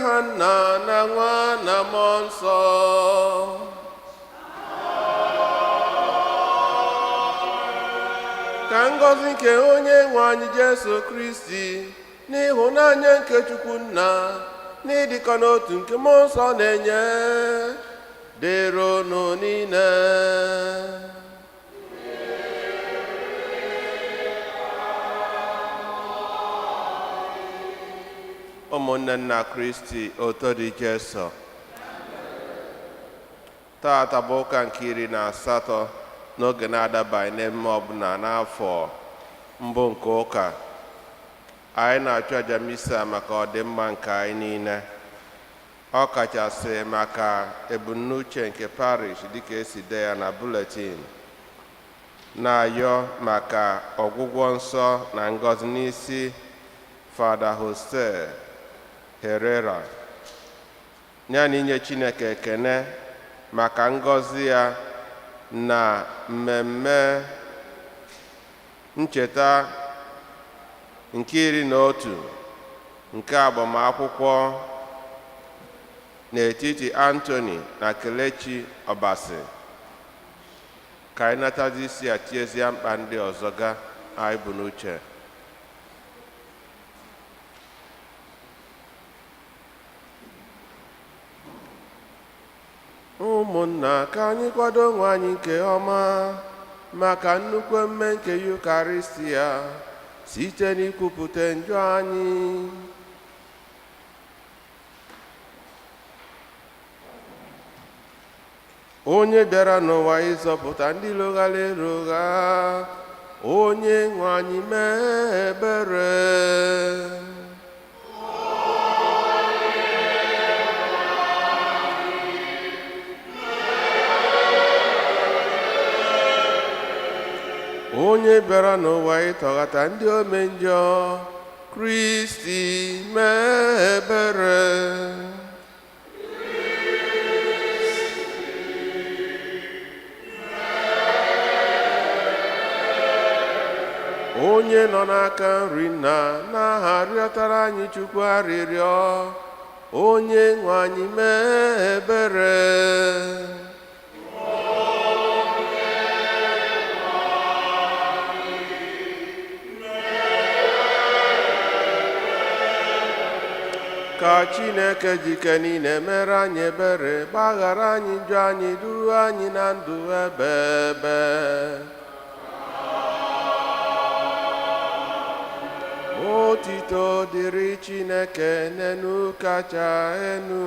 N'aha Nna na Nwa na Mmụọ Nsọ. Ka ngọzi nke onye nwe anyị Jesu Kristi, n'ịhụnanya nke Chukwu Nna, n'ịdịkọ n'otu nke Mmụọ Nsọ na-enye, dịrị unu niile. Ụmụnne nna Kristi, oto dị Jesu. Taata bụ ụka nke 18 n'oge na-adabaghị n'emume ọbụla n'afọ mbụ nke ụka. Anyị na-achụ aja misa maka ọdịmma nke anyị niile, ọ kachasị maka ebumnuche nke parish dịka esi dee ya na bulletin, na-ayọ maka ọgwụgwọ nsọ na ngọzi n'isi Fada Jose Herrera, ya na inye Chineke ekene maka ngọzi ya na mmemme ncheta nke 11 nke agbamakwụkwọ n'etiti Anthony na Kelechi Obasi. Ka anyị natazi isi a tiezie mkpa ndị ọzọ ga anyị bụ n'uche. Ụmụnna, ka anyị kwado onwe anyị nke ọma maka nnukwu emume nke Yukaristia site n'ikwupụta njọ anyị. Onye bịara n'ụwa ịzọpụta ndị loghara erogha, onye nwe anyị mee ebere. Onye bịara n'ụwa ịtọghata ndị ome njọ, Kristi mee ebere. Onye nọ n'aka nri nna n'aha rịọtara anyị Chukwu arịrịọ, onye nwe anyị mee ebere. Ka Chineke jike niile mere anyị ebere, gbaghara anyị njọ anyị, duru anyị na ndụ ebe ebe. Otito dịrị Chineke n'enu kacha enu.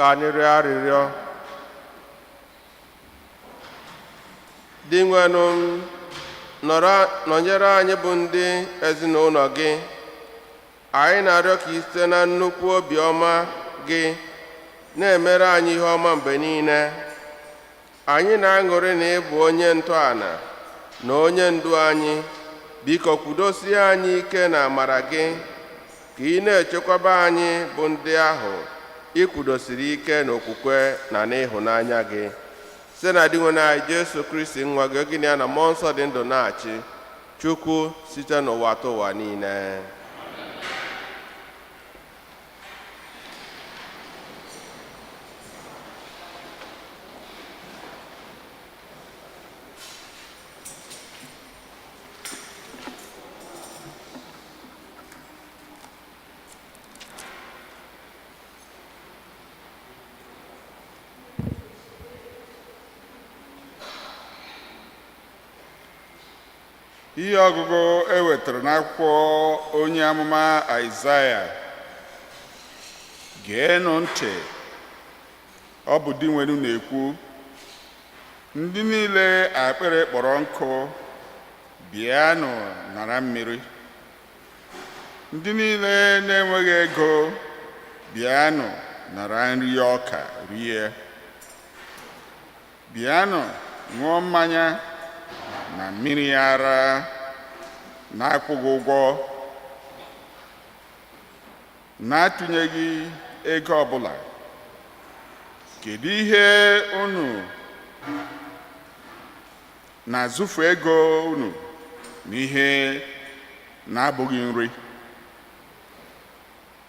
Ka anyị rịọ arịrịọ. Dinwenụ, nọrọ nọnyere anyị bụ ndị ezinụlọ gị. Anyị na-arịọ ka i site na nnukwu obiọma gị na-emere anyị ihe ọma mgbe niile. Anyị na-aṅụrị na ị bụ onye ntọala na onye ndu anyị. Biko, kwudosie anyị ike na amara gị, ka ị na-echekwaba anyị bụ ndị ahụ ị kwudosiri ike n'okwukwe na n'ịhụnanya gị, site na Dinwenụ anyị Jesu Kristi, nwa gị, gị na ya na Mmụọ Nsọ dị ndụ na-achị Chukwu site n'ụwa ta ụwa niile. Ihe ọgụgụ e wetara n'akwụkwọ onye amụma Aịzaya. Geenụ ntị, ọ bụ Dinwenụ na-ekwu. Ndị niile akpịrị kpọrọ nkụ, bịanụ nara mmiri. Ndị niile na-enweghị ego, bịanụ nara nri ọka rie. Bịanụ ṅụọ mmanya na mmiri ara na-akwụghị ụgwọ, na-atụnyeghị ego ọbụla. Kedu ihe unu na-azụfu ego unu n'ihe na-abụghị nri?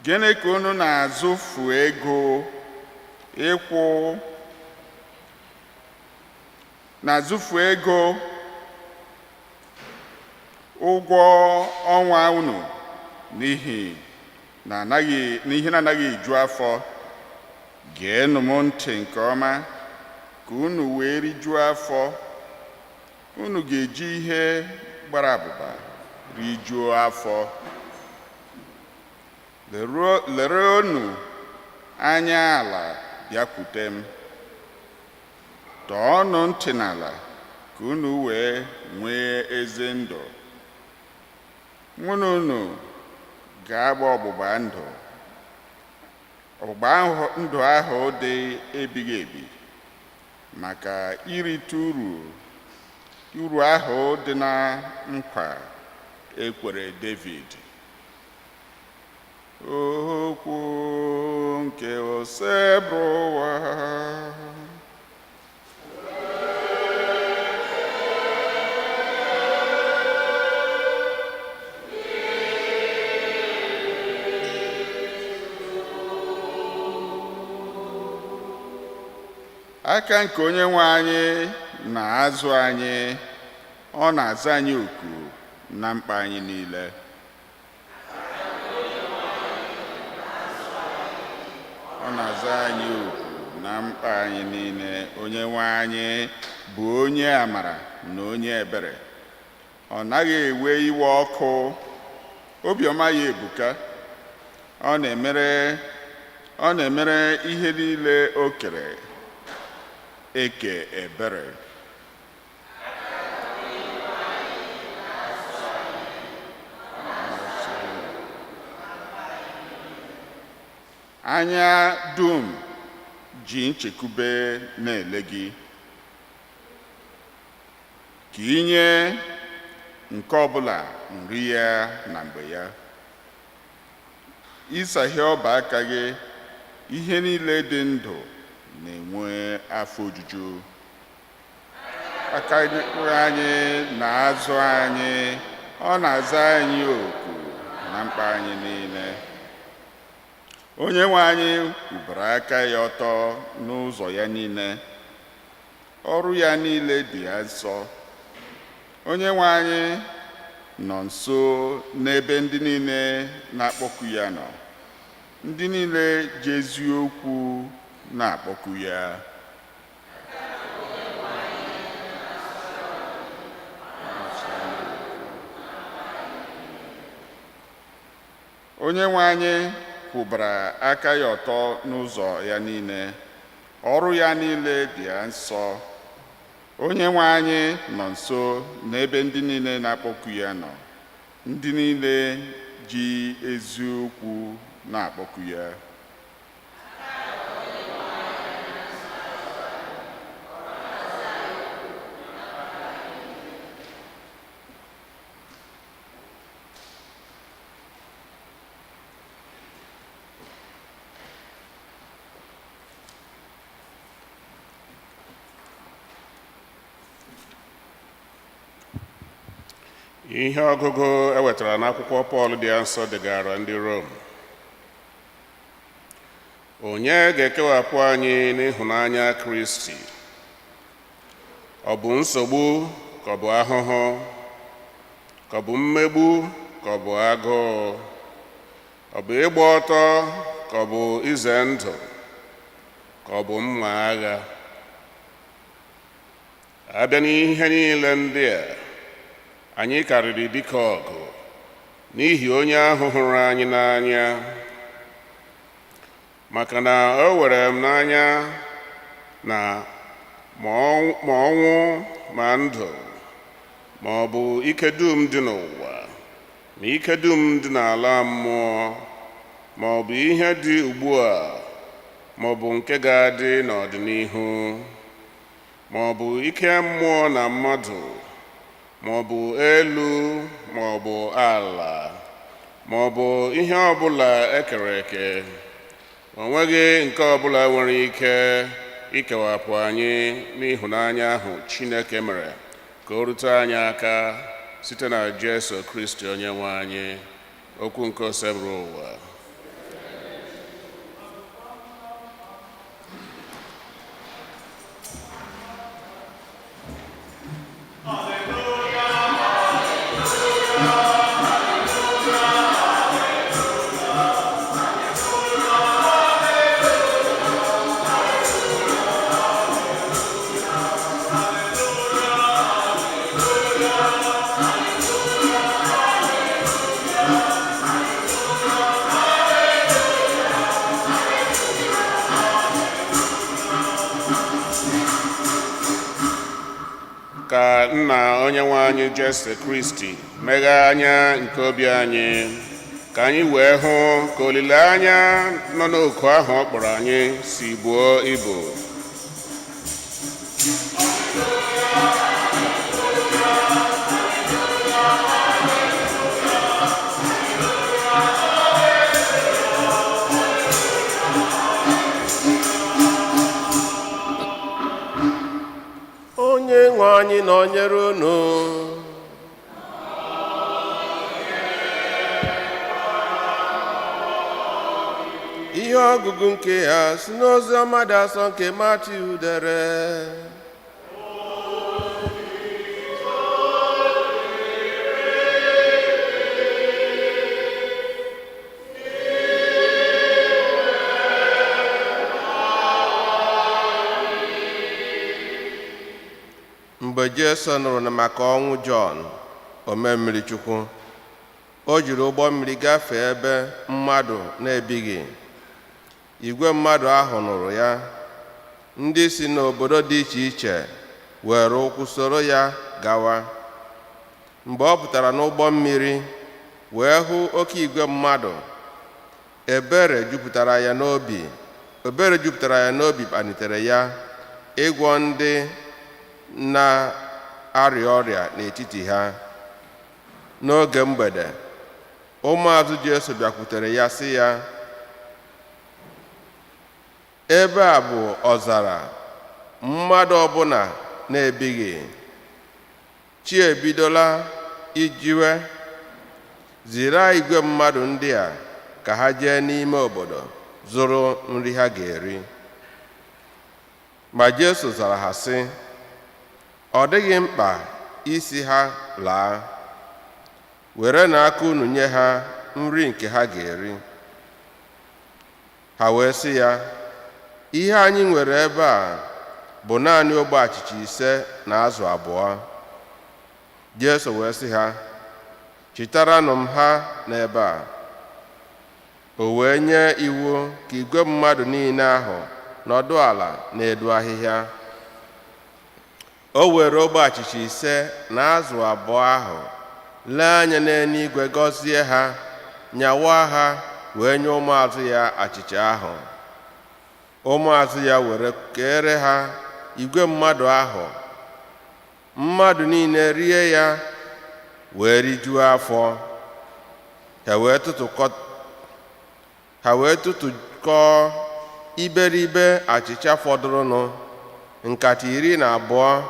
Gịnị ka unu na-azụfu ego ịkwụ, na-azụfu ego ụgwọ ọnwa unu n'ihi na anaghị n'ihe na-anaghị eju afọ? Geenụ m ntị nke ọma ka unu wee rijuo afọ. Unu ga-eji ihe gbara abụba rijuo afọ. Leruonu anya ala bịakwute m. Tọọnụ ntị n'ala ka unu wee nwee ezi ndụ. Mụ na unu ga-agba ọgbụgba ndụ, ọgbụgba ndụ ahụ dị ebighị ebi, maka irite uru ahụ dị na nkwa ekwere David. Okwu nke Osebụrụwa. Aka nke Onye nwe anyị na-azụ anyị, ọ na-aza anyị oku na mkpa anyị niile. Ọ na-aza anyị oku na mkpa anyị niile. Onye nwe anyị bụ onye amara na onye ebere. Ọ naghị ewe iwe ọkụ. Obiọma ya ebuka. Ọ na-emere ihe niile o kere eke ebere. Anya dum ji nchekwube na-ele gị, ka inye nke ọbụla nri ya na mgbe ya. Ịsaghe ọba aka gị, ihe niile dị ndụ na-enwe afọ ojuju. Aka anyị na-azụ anyị, ọ na-aza anyị oku na mkpa anyị niile. Onye nwe anyị kwubara aka ya ọtọ n'ụzọ ya niile, ọrụ ya niile dị ya nsọ. Onye nwe anyị nọ nso n'ebe ndị niile na-akpọku ya nọ, ndị niile ji eziokwu na-akpọku ya. Onye nwe anyị kwụbara aka ya ọtọ n'ụzọ ya niile. Ọrụ ya niile dị ya nsọ. Onye nwe anyị nọ nso n'ebe ndị niile na-akpọku ya nọ, ndị niile ji eziokwu na-akpọku ya. Ihe ọgụgụ e wetara n'akwụkwọ Pọl dị nsọ degara ndị Rom. Onye ga-ekewapụ anyị n'ịhụnanya Kristi? Ọ bụ nsogbu ka ọ bụ ahụhụ, ka ọ bụ mmegbu ka ọ bụ agụụ, ọ bụ ịgba ọtọ ka ọ bụ ize ndụ, ka ọ bụ mma agha? Abịa n'ihe niile ndị a, anyị karịrị dike ọgụ n'ihi onye ahụ hụrụ anyị n'anya. Maka na o were m n'anya na ma ọnwụ ma ndụ, ma ọ bụ ike dum dị n'ụwa, ma ike dum dị n'ala mmụọ, ma ọ bụ ihe dị ugbu a, ma ọ bụ nke ga-adị n'ọdịnihu, ma ọ bụ ike mmụọ na mmadụ, ma ọ bụ elu ma ọ bụ ala, ma ọ bụ ihe ọbụla ekere eke, o nweghị nke ọbụla nwere ike ikewapụ anyị n'ịhụnanya ahụ Chineke mere ka o rute anyị aka site na Jesu Kristi onye nwe anyị. Okwu nke Osebụrụwa. Ka nna onye nwe anyị Jesu Kristi meghee anya nke obi anyị, ka anyị wee hụ ka olileanya nọ n'oku ahụ ọ kpọrọ anyị si buo ibu. Onye nwe anyị nọnyere unu. Ihe ọgụgụ nke ya si n'ozi ọma dị asọ nke Matiu dere. Mgbe Jesu nụrụ na maka ọnwụ Jọn omee mmiri Chukwu, o jiri ụgbọ mmiri gafee ebe mmadụ na-ebighị. Igwe mmadụ ahụ nụrụ ya, ndị si n'obodo dị iche iche were ụkwụ soro ya gawa. Mgbe ọ pụtara n'ụgbọ mmiri wee hụ oke igwe mmadụ, ebere jupụtara ya n'obi, ebere jupụtara ya n'obi kpalitere ya ịgwọ ndị na-arịa ọrịa n'etiti ha. N'oge mgbede, ụmụazụ Jesu bịakwutere ya sị ya, ebe a bụ ọzara, mmadụ ọbụla na-ebighị. Chi ebidola ijiwe. Zira igwe mmadụ ndị a ka ha jee n'ime obodo zụrụ nri ha ga-eri. Ma Jesu zara ha sị, ọ dịghị mkpa isi ha laa, were n'aka unu nye ha nri nke ha ga-eri. Ha wee sị ya, ihe anyị nwere ebe a bụ naanị ogbe achịcha 5 na azụ 2. Jesu wee sị ha, chịtaranụ m ha n'ebe a. O wee nye iwu ka igwe mmadụ niile ahụ nọdụ ala n'elu ahịhịa. O were ogbe achịcha 5 na azụ 2 ahụ, lee anya n'eluigwe gọzie ha, nyawa ha, wee nye ụmụazụ ya achịcha ahụ. Ụmụazụ ya were kere ha igwe mmadụ ahụ. Mmadụ niile rie ya wee rijuo afọ. Ha wee tụtụkọọ iberibe achịcha fọdụrụnụ, nkata 12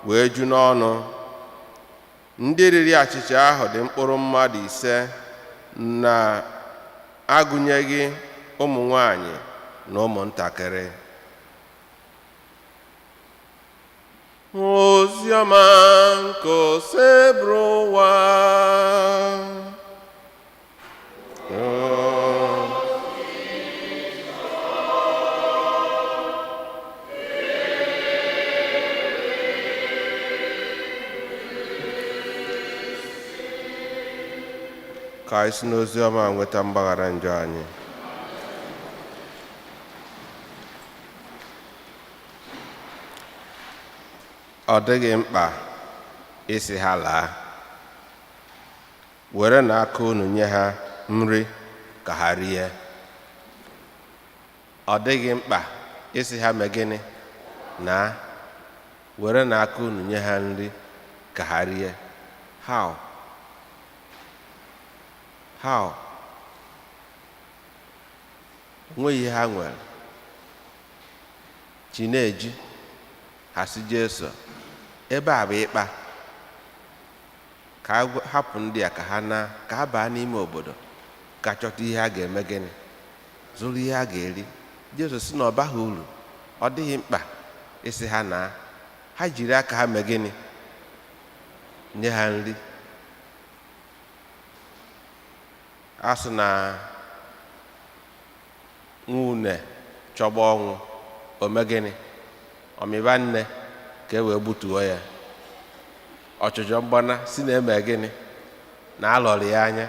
wee ju n'ọnụ. Ndị riri achịcha ahụ dị mkpụrụ mmadụ 5, na agụnyeghị ụmụ nwanyị na ụmụntakịrị. Oziọma nke Osebụrụwa. Ka anyị si n'oziọma nweta mgbaghara njọ anyị. Ọ dịghị mkpa isi ha laa. Were na aka unu nye ha nri ka ha rie. Ọ dịghị mkpa isi ha mee gịnị? Na were na aka unu nye ha nri ka ha rie. How? How? Onweghị ihe ha nwere. Chi na-eji ha si Jesu, ebe a bụ ịkpa, ka a hapụ ndị a ka ha na ka ha baa n'ime obodo ka chọta ihe a ga-eme gịnị, zụrụ ihe a ga-eri. Jesu sị na ọ baghị uru, ọ dịghị mkpa ịsị ha na ha jiri aka ha mee gịnị, nye ha nri. A sị na nwune chọgba ọnwụ, o mee gịnị, ọmịba nne ka e wee gbutuo ya. Ọchụchọ mgbana si na eme gịnị na alọrọ ya anya,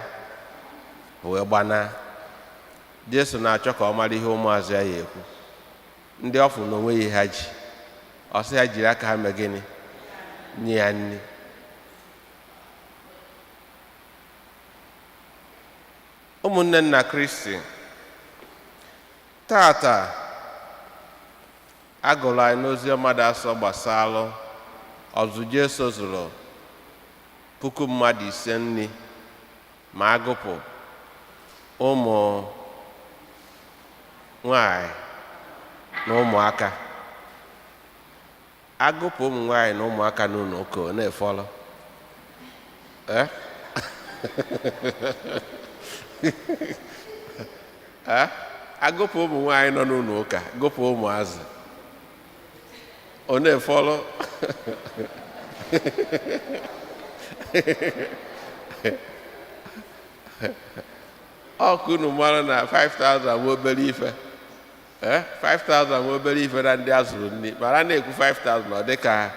o wee gbana. Jesu na-achọ ka ọ mara ihe ụmụazụ ya ya ekwu. Ndị ọ fụrụ na onweghị ihe ha ji, ọ sị ha jiri aka ha mee gịnị, nye ya nri. Ụmụnne nna Kristi, tata agụrụ anyị n'ozi ọma dị asọ gbasalụ ọzụ Jesu zụrụ puku mmadụ 5 nri ma agụpụ ụmụ nwanyị na ụmụaka. Agụpụ ụmụ nwanyị na ụmụaka n'ụlọ ụka, ọ na-efọlọ. Agụpụ ụmụ nwanyị nọ n'ụlọ ụka, gụpụ ụmụazị, ọ na-efọlọ. Ọkụ unu mara na 5,000 nwe obere ife. 5,000 nwe obere ife na ndị azụrụ nri, mara na-ekwu 5,000 ọ dịka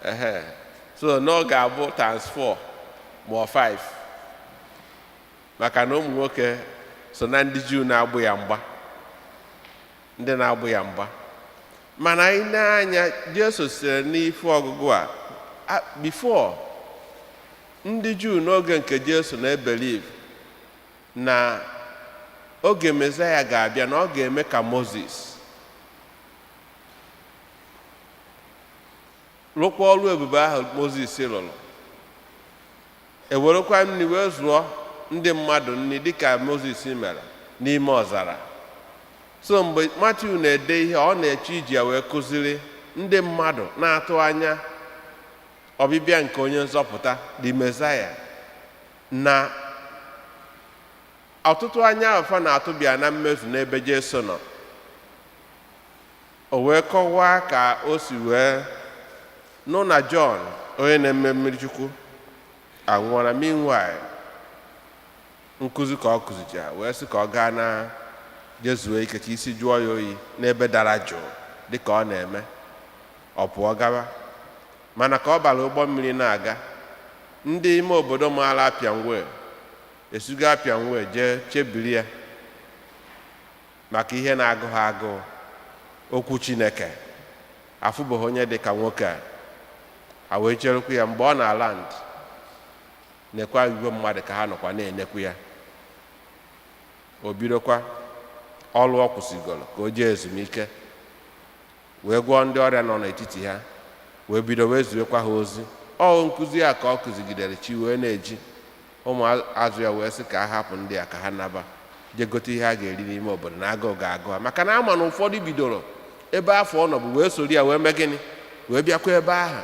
ehe. So na ọ ga-abụ times 4 ma ọ 5, maka na ụmụ nwoke so na ndị Juu na-agbụ ya mgba, ndị na-agbụ ya mgba. Mana anyị na-anya Jesu sitere n'ife ọgụgụ a, before ndị Juu n'oge nke Jesu na-ebelieve na oge Mesaya ga-abịa na ọ ga-eme ka Moses rụkwa ọrụ ebube ahụ Moses rụrụ, ewerekwa nri wee zụọ ndị mmadụ nri dịka Moses mere n'ime ọzara. So mgbe Matiu na-ede ihe, ọ na-eche iji ya wee kụziri ndị mmadụ na-atụ anya ọbịbịa nke onye nzọpụta, the Messiah, na ọtụtụ anya afa na-atụbịa na mmezu n'ebe Jesu nọ. O wee kọwaa ka o si wee nụ na Jọn onye na-eme mmiri Chukwu anwụọla. Meanwhile, nkụzi ka ọ kụzicha wee sị ka ọ gaa na jezuo ike ka isi jụọ ya oyi n'ebe dara jụụ dịka ọ na-eme. Ọ pụọ gawa, mana ka ọ bara ụgbọ mmiri na-aga, ndị ime obodo maara Apịanwe esugo Apịanwe jee chebiri ya. Maka ihe na-agụ ha agụụ okwu Chineke, afụbeghị onye dị ka nwoke a. Ha wee cherekwa ya mgbe ọ na-land, nekwa igwe mmadụ ka ha nọkwa na-enekwu ya. O bidokwa ọlụ ọ kwụsịgoro ka o jee ezumike, wee gwọọ ndị ọrịa nọ n'etiti ha, wee bido wee zuekwa ha ozi. Ọ nkụzi a ka ọ kụzigidere chi wee na-eji ụmụ azụ ya, wee sị ka a hapụ ndị a ka ha naba, jee gote ihe a ga-eri n'ime obodo, na agụụ ga-agụ ha, maka na ama na ụfọdụ bidoro ebe afọ ọ nọbụ wee soro ya wee mee gịnị, wee bịakwa ebe ahụ.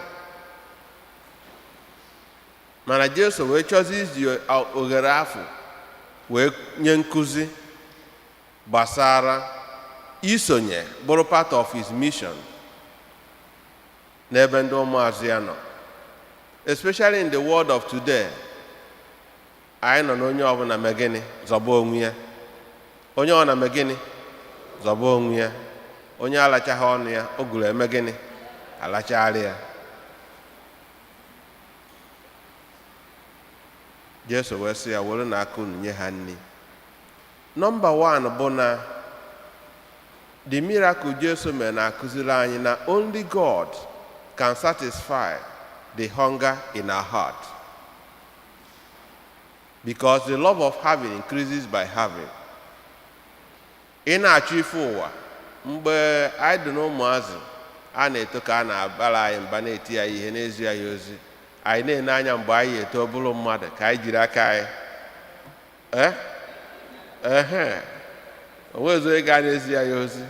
Mana Jesu wee chọzi iji oghere afọ wee nye nkụzi gbasara isonye, bụrụ part of his mission n'ebe ndị ụmụazụ ya nọ, especially in the world of today anyị nọ na onye ọbụla mee gịnị? Zọba onwe ya. Onye ọ na-eme gịnị? Zọba onwe ya. Onye alachaghị ọnụ ya, o guru eme gịnị? Alachagharị ya. Jesu wee sị ya, were na aka unu nye ha nri. Number 1 bụ na the miracle Jesu mere na-akụziri anyị na only God can satisfy the hunger in our heart, because the love of having increases by having. Ị na-achọ ife ụwa, mgbe anyị dị n'ụmụazị, a na-eto ka a na-abara anyị mba, na-eti ya ihe, na-ezi ya ozi, anyị na-ene anya mgbe anyị eto bụrụ mmadụ ka anyị jiri aka anyị ehe onwezi onye ga na-ezi ya ozi.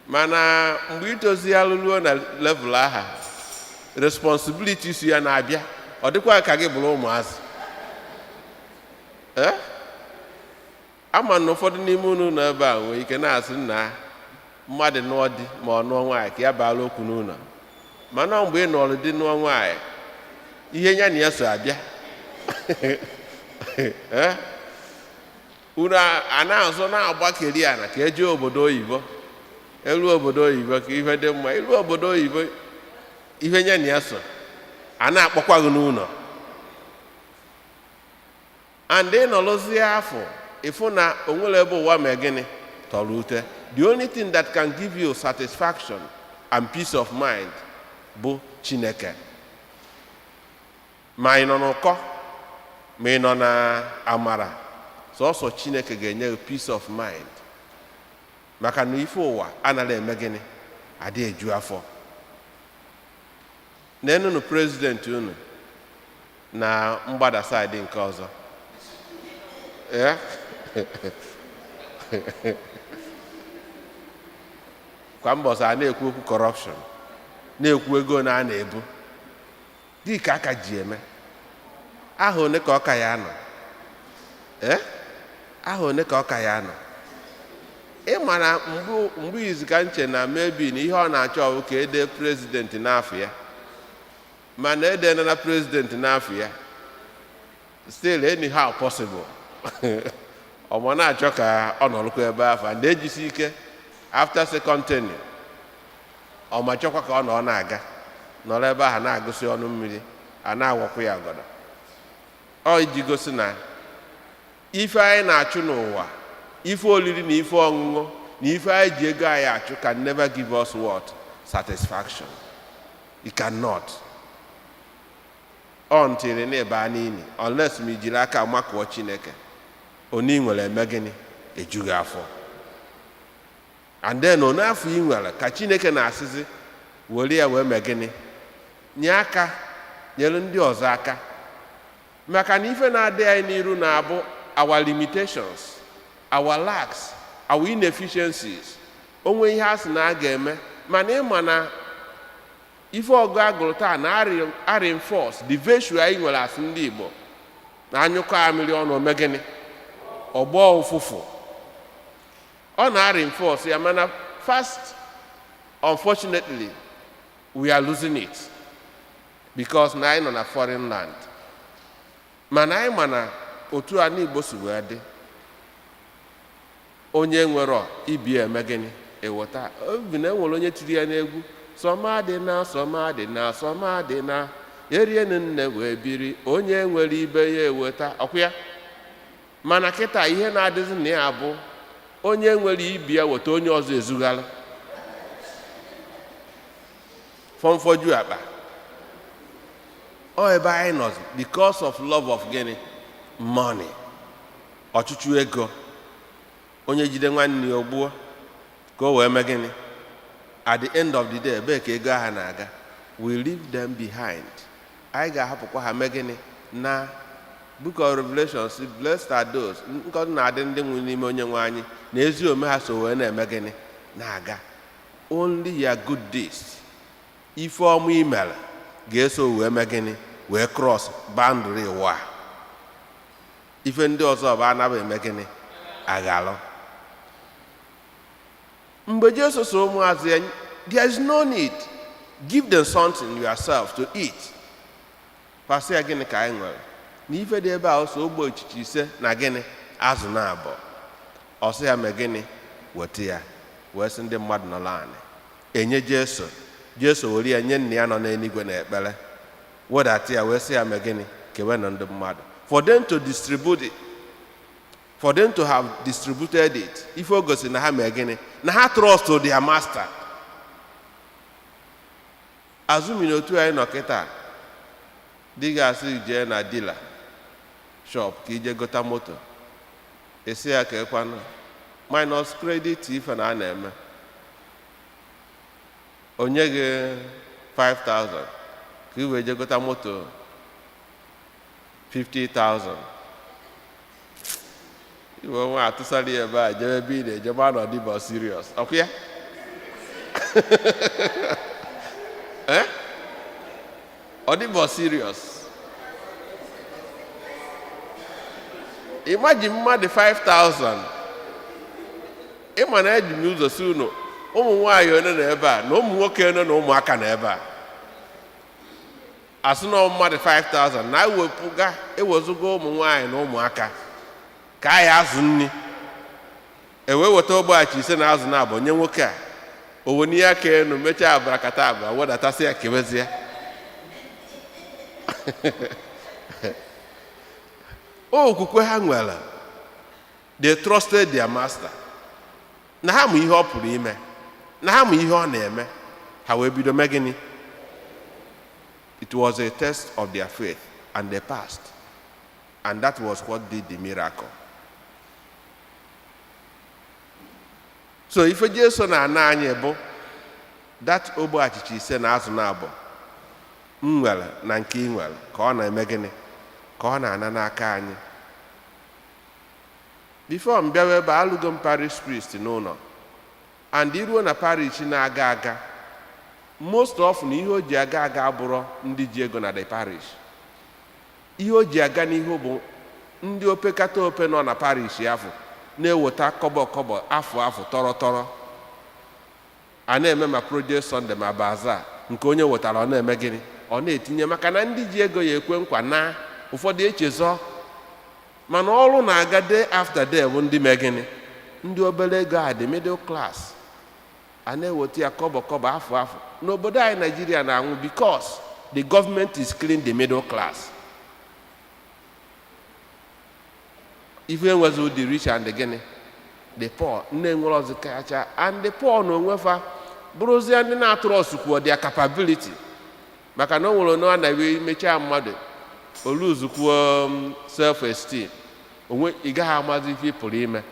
Mana mgbe itozi ya ruo na level aha, responsibility si ya na-abịa, ọ dịkwa ka gị bụrụ ụmụazị. Ama na ụfọdụ n'ime unu nọ ebe a nwere ike na-asị nna mmadụ nụọ di ma ọ nụọ nwaanyị ka ya baala okwu n'ụlọ, mana mgbe ị nụọrụ di, nụọ nwaanyị, ihe ya na ya so abịa, unu a na-azụ na-agbakeri ana ka eje obodo oyibo, elu obodo oyibo ka ihe dị mma. Ilu obodo oyibo, ihe ya na ya so a na-akpọkwa gị n'ụlọ, and ị nọrọzie afọ, ịfụ na o nwere ebe ụwa mee gịnị tọrọ ute. The only thing that can give you satisfaction and peace of mind bụ Chineke. Ma ị nọ n'ụkọ, ma ị nọ na amara, sọsọ Chineke ga-enye gị peace of mind, maka na ife ụwa anaghị eme gịnị? Adị eju afọ. N'enunu president unu na mgbada side nke ọzọ ya, kwa mbọsị a na-ekwu okwu corruption, na-ekwu ego na a na-ebu dị ka aka ji eme aha one ka ọka ya nọ, aha one ka ọka ya nọ. Ị ma na mgbe izu ka nche na maybe na ihe ọ na-achọ ọ bụ ka ede president n'afọ ya, mana edena na president n'afọ ya, still anyhow possible ọ ma na-achọ ka ọ nọrọkwa ebe afọ and ejisi ike after second tenure, ọ ma chọkwa ka ọ nọ na-aga nọrọ ebe ahụ na-agụsị ọnụ mmiri, a na-awọkwa ya ọgọdọ. Ọ iji gosi na ife anyị na-achụ n'ụwa, ife oriri na ife ọṅụṅụ na ife anyị ji ego anyị achụ, can never give us what? Satisfaction. It cannot, until na ịba n'ili, unless ma ijiri aka makụọ Chineke onye ị nwere eme gịnị? Ejughị afọ. And then onye afọ ị nwere ka Chineke na-asịzi were ya wee mee gịnị? Nye aka, nyere ndị ọzọ aka, maka na ife na-adị anyị n'iru na-abụ our limitations, our lacks, our inefficiencies. Onwe ihe a sị na a ga-eme, mana ịma na ife ọgụ agụrụ taa na a reinforce the virtue anyị nwere asị ndị Igbo na anyụkọ amịrị ọnụ ome gịnị? Ọgbọ ụfụfụ. Ọ na reinforce ya, mana fast, unfortunately, we are losing it because na anyị nọ na foreign land. Mana anyị ma na otu a n'Igbo si wee dị, onye nwere ibi eme gịnị? Eweta obi na enwere onye tiri ya n'egwu, sọma dị na, sọma dị na, sọma dị na erienu nne wee biri, onye nwere ibe ya eweta ọkwa ya. Mana kịta ihe na-adịzi na ya bụ Onye nwere ibi ya weta, onye ọzọ ezugara fọmfọju akpa. Ọ ebe anyị nọzi because of love of gịnị? Money, ọchụchụ ego. Onye jide nwanne ya ogbuo ka o wee mee gịnị? At the end of the day, ebee ka ego ahụ na-aga? We leave them behind. Anyị ga-ahapụkwa ha mee gịnị? Na Book of Revelation si, "Blessed are those," nkọdụ na-adị ndị nwere n'ime Onye nwe anyị na ezi omume ha so wee na-eme gịnị? Na-aga. Only your good deeds, ife ọma i mere, ga-eso wee mee gịnị? Wee cross boundary ụwa. Ife ndị ọzọ bụ anaghị eme gịnị? Aghalụ. Mgbe Jesu so ụmụazụ ya, "There is no need, give them something yourself to eat." Pasị ya, "Gịnị ka anyị nwere na ife dị ebe a?" Ọsọ ogbe ochichi 5 na gịnị? Azụ na abụọ. Ọsọ ya mee gịnị? Weta ya, wee sị ndị mmadụ nọ anị. Enye Jesu. Jesu were ya nye nna ya nọ n'eluigwe na ekpere, wedata ya, wee sị ya mee gịnị? Kewenụ ndị mmadụ. For them to distribute it, for them to have distributed it, ife o gosi na ha mee gịnị? Na ha trust their master. Azụmi na otu anyị nọ kịta, di ga-asị jee na dealer shop ka ije gota moto, esi ya ka ekwanụ minus credit, ife na a na-eme onye gị 5000 ka i wee je gota moto 50,000, iwe nwa atụsara ya ebe a, jebe ebe ị na-eje, ma nọ dịbọ serious. Ọkụ ya, eh, ọ dịbọ serious. Imagine mmadụ 5000. Ịma na eji m ụzọ si unu, ụmụ nwaanyị one nọ ebe a, na ụmụ nwoke one, na ụmụaka nọ ebe a, asị na mmadụ 5000 na ewepụga, ewezụga ụmụ nwaanyị na ụmụaka, ka anyị azụ nri, ewee weta ogbe 5 na azụ na abụọ nye nwoke a, owenye aka enu, mechaa abrakata abụọ, wedatasị ya, kebezie. Okwukwe ha nwere, they trusted their master, na ha ma ihe ọ pụrụ ime, na ha ma ihe ọ na-eme. Ha wee bido mee gịnị? It was a test of their faith and they passed, and that was what did the miracle. So ife Jesu na-ana anyị bụ that ogbe achịcha 5 na azụ na abụọ m nwere na nke ị nwere, ka ọ na-eme gịnị? Ka ọ na-ana n'aka anyị. Before m bịawa ebe, alụgo m parish priest n'ụlọ, and iruo na parish na-aga aga, most often ihe o ji aga aga abụrọ ndị ji ego na the parish. Ihe o ji aga n'ihu bụ ndị opekata ope nọ na parish afọ na-eweta kọbọ kọbọ, afọ afọ, tọrọ tọrọ, a na-eme ma project Sunday ma bazaar, nke onye wetara ọ na-eme gịnị? Ọ na-etinye. Maka na ndị ji ego ya ekwe nkwa na ụfọdụ echezọ, mana ọrụ na-aga day after day bụ ndị mee gịnị? Ndị obere ego a, the middle class, a na-eweta ya kọbọ kọbọ, afọ afọ. N'obodo anyị Naijiria na-anwụ because the government is killing the middle class. Ife enwezi the rich and the gịnị? The poor. Nne nwere ọzọ kacha, and the poor na onwe fa bụrụzie ndị na-atụrụ ọsụkwuo their capability, maka na o nwere onye ọ na-ewe mechaa mmadụ oluzukwuo self esteem onwe. Ị gaghị amazi ife ị pụrụ ime.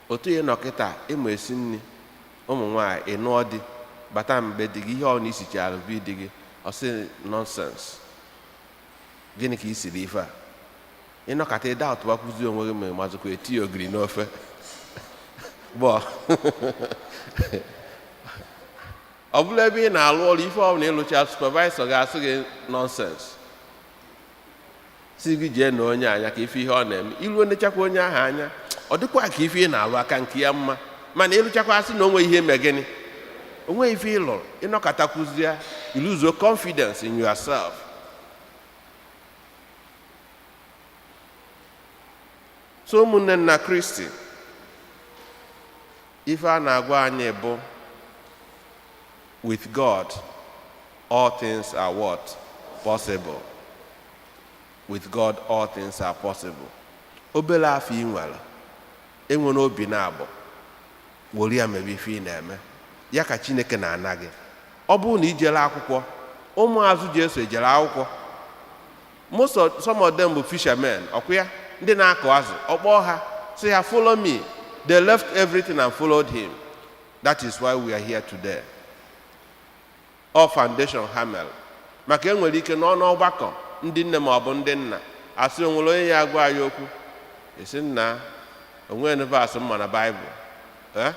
Otu ị nọ kịta, ịma esi nri, ụmụ nwaanyị, ị nụọ di, bata mgbe di gị, ihe ọ na isichara bụ di gị, ọ sị, "Nonsense, gịnị ka i siri ife a?" Ịnọkọta ịda atụbakwuzi onwe gị, ma ị mazikwa eti ogiri n'ofe bọ. Ọ bụla ebe ị na-alụ ọrụ, ife ọbụla ịlụcha, supervisor ga-asị gị, "Nonsense," si gị jee na onye anya ka ife ihe ọ na-eme. Iruo nechakwa onye ahụ anya, ọ dịkwa ka ife ị na-alụ aka nke ya mma, mana ịlụchakwa, asị na onwe ihe eme gịnị, onwe ife ị lụrụ. Ịnọkọtakwuzie, you lose your confidence in yourself. So ụmụnne nna Kristi, ife a na-agwa anyị bụ, with God all things are what? Possible. With God all things are possible. Obere afọ ị nwere Enwere obi na-abụ were ya mebe ife ị na-eme ya ka Chineke na-ana gị. Ọ bụrụ na ijere akwụkwọ, ụmụazụ Jesu ejere akwụkwọ. Most of some of them bụ fishermen, ọkwa ya, ndị na-akụ azụ. Ọkpọ ha sị ha, "Follow me." They left everything and followed him. That is why we are here today. All foundation ha mere maka enwere ike n'ọnụ ọgbakọ ndị nne ma ọ bụ ndị nna asị onwere onye ya agwa anyị okwu, esi nna onwe verse mma na Baịbụl, eh?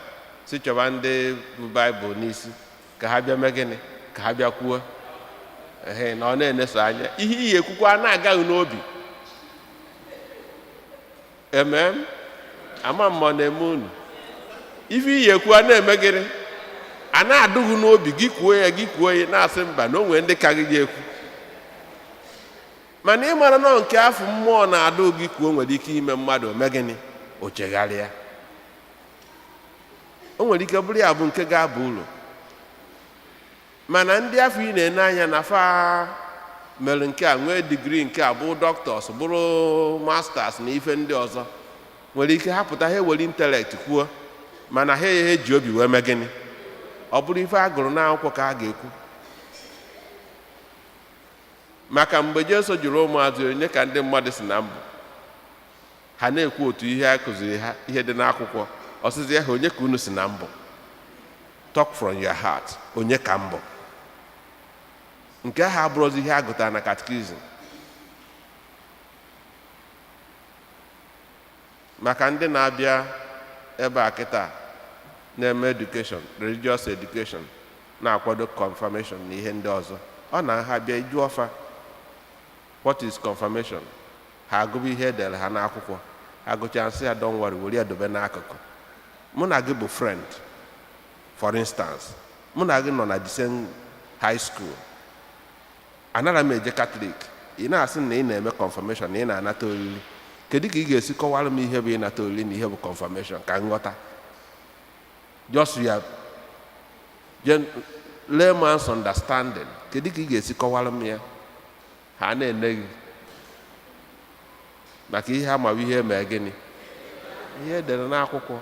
Si chọba ndị bụ Baịbụl n'isi ka ha bịa mee gịnị, ka ha bịa kwuo ehe na ọ na-eneso anya ihe iyi ekwukwa a na-agaghị n'obi emem ama mma ọ na-eme unu ife iyi ekwu a na-eme gịnị, a na-adụghị n'obi gị kwuo ya, gị kwuo ya na-asị mba na o nwere ndị ka gị ga ekwu. Mana ịmara nọ nke afọ mmụọ na-adụ gị kwuo nwere ike ime mmadụ ome gịnị, o chegharịa. O nwere ike bụrụ ya bụ nke ga-aba uru. Mana ndị afọ ị na-ene anya na fa mere nke a, nwee degree nke a, bụ doctors, bụrụ masters na ife ndị ọzọ, nwere ike ha pụta, ha ewere intellect kwuo, mana ha eji obi wee mee gịnị? Ọ bụrụ ife a gụrụ n'akwụkwọ ka a ga-ekwu. Maka mgbe Jesu jụrụ ụmụazụ onye ka ndị mmadụ si na mbụ, ha na-ekwu otu ihe a kụziri ha, ihe dị n'akwụkwọ. Ọsịzi ha, "Onye ka unu si na mbụ?" Talk from your heart. Onye ka mbụ? Nke ahụ abụrụzi ihe a gụtara na catechism. Maka ndị na-abịa ebe a kịta na-eme education, religious education, na-akwado confirmation na ihe ndị ọzọ, ọ na ha bịa iju ọfa, "What is confirmation?" Ha agụba ihe edere ha n'akwụkwọ, ha gụchaa, nsị ya, "Don't worry, were ya dobe n'akụkụ." Mụ na gị bụ friend, for instance, mụ na gị nọ na the same high school, anara m eje Catholic, ị na-asị na ị na-eme confirmation, na ị na-anata oriri. Kedu ka ị ga-esi kọwara m ihe bụ ịnata oriri na ihe bụ confirmation ka m ghọta? Just your layman's understanding, kedu ka ị ga-esi kọwara m ya? Ha na-ene gị maka ihe ama ihe mee gịnị, ihe edere n'akwụkwọ.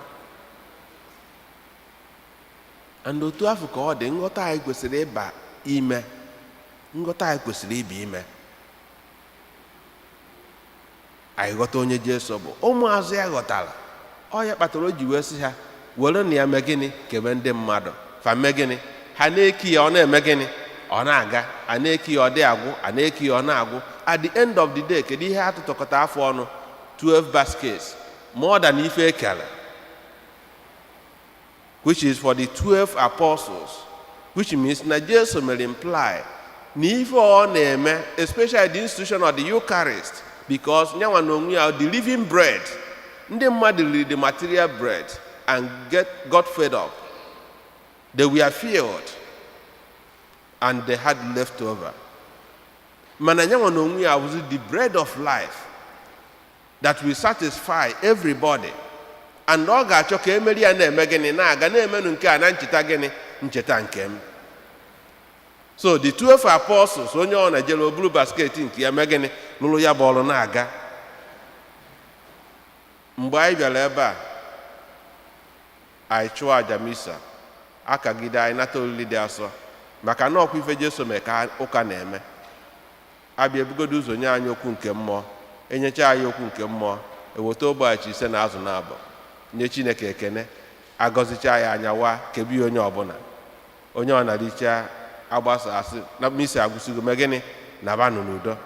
And otu afọ ka ọ dị, nghọta anyị kwesịrị ịba ime, nghọta anyị kwesịrị ịba ime anyị ghọta onye Jesu bụ. Ụmụazụ ya ghọtara. Ọ ya kpatara o ji wee sị ha were na ya mee gịnị, kebe ndị mmadụ. Fa mee gịnị? Ha na-eki ya, ọ na-eme gịnị? Ọ na-aga. A na-eki ya, ọ dị agwụ. A na-eki ya, ọ na-agwụ. At the end of the day, kedu ihe atụtụkọta afọ ọnụ? 12 baskets, more than ife ekere, which is for the 12 apostles, which means na Jesu mere imply na ife ọ na-eme, especially the institution of the Eucharist, because nyanwa na onwe ya, the living bread. Ndị mmadụ riri the material bread and got fed up. They were filled and they had leftover. Mana nyanwa na onwe ya was the bread of life that will satisfy everybody, and ọ ga-achọ ka emeri ya na-eme gịnị, na-aga na-emenụ nke a na ncheta gịnị, ncheta nke m. So the 12 apostles, onye ọ na-ejere oburu basket nke ya, mee gịnị, lụrụ ya bụ ọrụ na-aga. Mgbe anyị bịara ebe a, anyị chụọ aja misa, akagide anyị nata olili dị asọ, maka na ọkwa ife Jesu mee ka ụka na-eme. Abịa ebugodo ụzọ nye anyị okwu nke mmụọ, enyecha anyị okwu nke mmụọ, eweta ogbe 5 na azụ na abụọ, nye Chineke ekene, agọzicha ya anya, wa kebi onye ọbụla, onye ọ na-richa, agbasa, asị na misi agwụsigo, mee gịnị, nabanụ n'udo.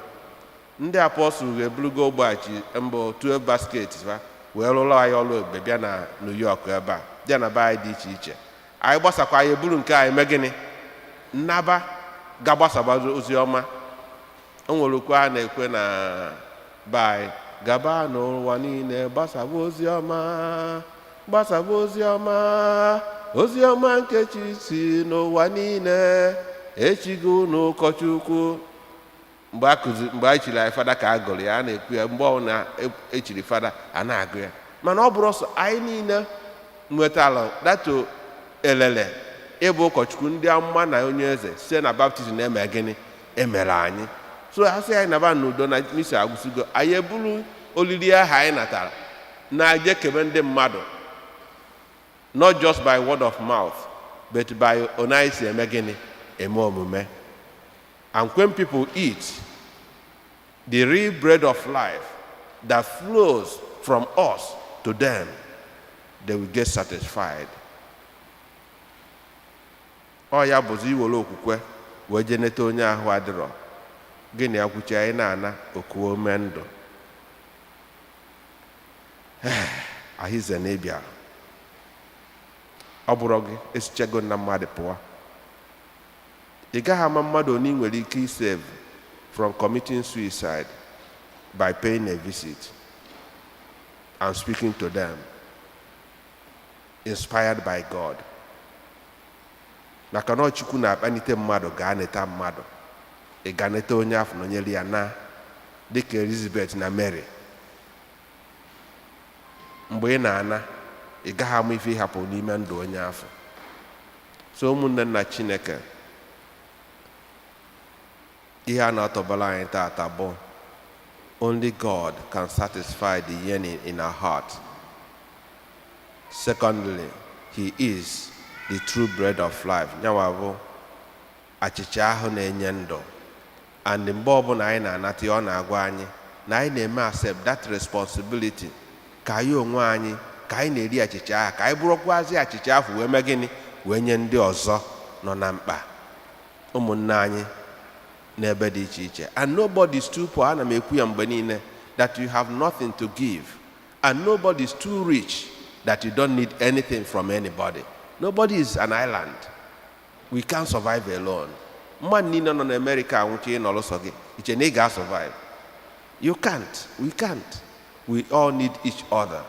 Ndị apọstụl ga-eburugo ogbe mbụ, 12 basket fa, wee rụrụ anyị ọrụ ebube, bịa na New York ebe a, bịa na be anyị dị iche iche. Anyị gbasakwa, anyị eburu nke anyị mee gịnị, nnaba ga gbasaba ozi ọma. O nwere okwu a na-ekwe na be anyị: "Gaba n'ụwa niile, gbasaba ozi ọma, gbasaba ozi ọma, ozi ọma nke chi si n'ụwa niile." Echigo n'ụkọchukwu mgbe a kụzi, mgbe anyị chiri anyị fada ka a gụrụ ya. A na-ekwu ya mgbe ọ na-echiri fada, a na-agụ ya. Mana ọ bụrụ sọ anyị niile nwetara dato elele ịbụ ụkọchukwu, ndị amụma na onye eze site na baptism na-eme gịnị, emere anyị. So a sị anyị naba n'udo na misi agwụsigo, anyị eburu olili ahụ anyị natara. Na-ejekebe ndị mmadụ, not just by word of mouth, but by onye anyị si eme gịnị, eme omume. And when people eat the real bread of life that flows from us to them, they will get satisfied. Ọ ya bụzi iwere okwukwe wee jee neta onye ahụ adịrọ gịnị ya kwuchi anyị na-ana okuo ome ndụ ahịze na ịbịara. Ọ bụrụ gị esichego na mmadụ pụọ, ị gaghị ama mmadụ onye ị nwere ike isave from committing suicide by paying a visit and speaking to them, inspired by God. Maka na ọ Chukwu na-akpanite mmadụ gaa neta mmadụ. Ị ga neta onye afọ nọnyere ya na dịka Elizabeth na Mary. Mgbe ị na-ana, ị gaghị ama ife ịhapụ n'ime ndụ onye afọ. So ụmụnne nna Chineke, ihe a na-atọbara anyị tata bụ only God can satisfy the yearning in our heart. Secondly, he is the true bread of life. Nyanwa bụ achịcha ahụ na-enye ndụ. And mgbe ọbụla anyị na-anata ya, ọ na-agwa anyị na anyị na-eme accept that responsibility ka anyị onwe anyị, ka anyị na-eri achịcha ahụ, ka anyị bụrụkwazi achịcha ahụ wee mee gịnị, wee nye ndị ọzọ nọ na mkpa, ụmụnne anyị n'ebe dị iche iche. And nobody is too poor, ana m ekwu ya mgbe niile, that you have nothing to give, and nobody is too rich that you don't need anything from anybody. Nobody is an island. We can't survive alone. Mmadụ niile nọ n'Amerịka anwụchi, ịnọrọ sọ gị iche na ị ga-survive. You can't. We can't. We all need each other.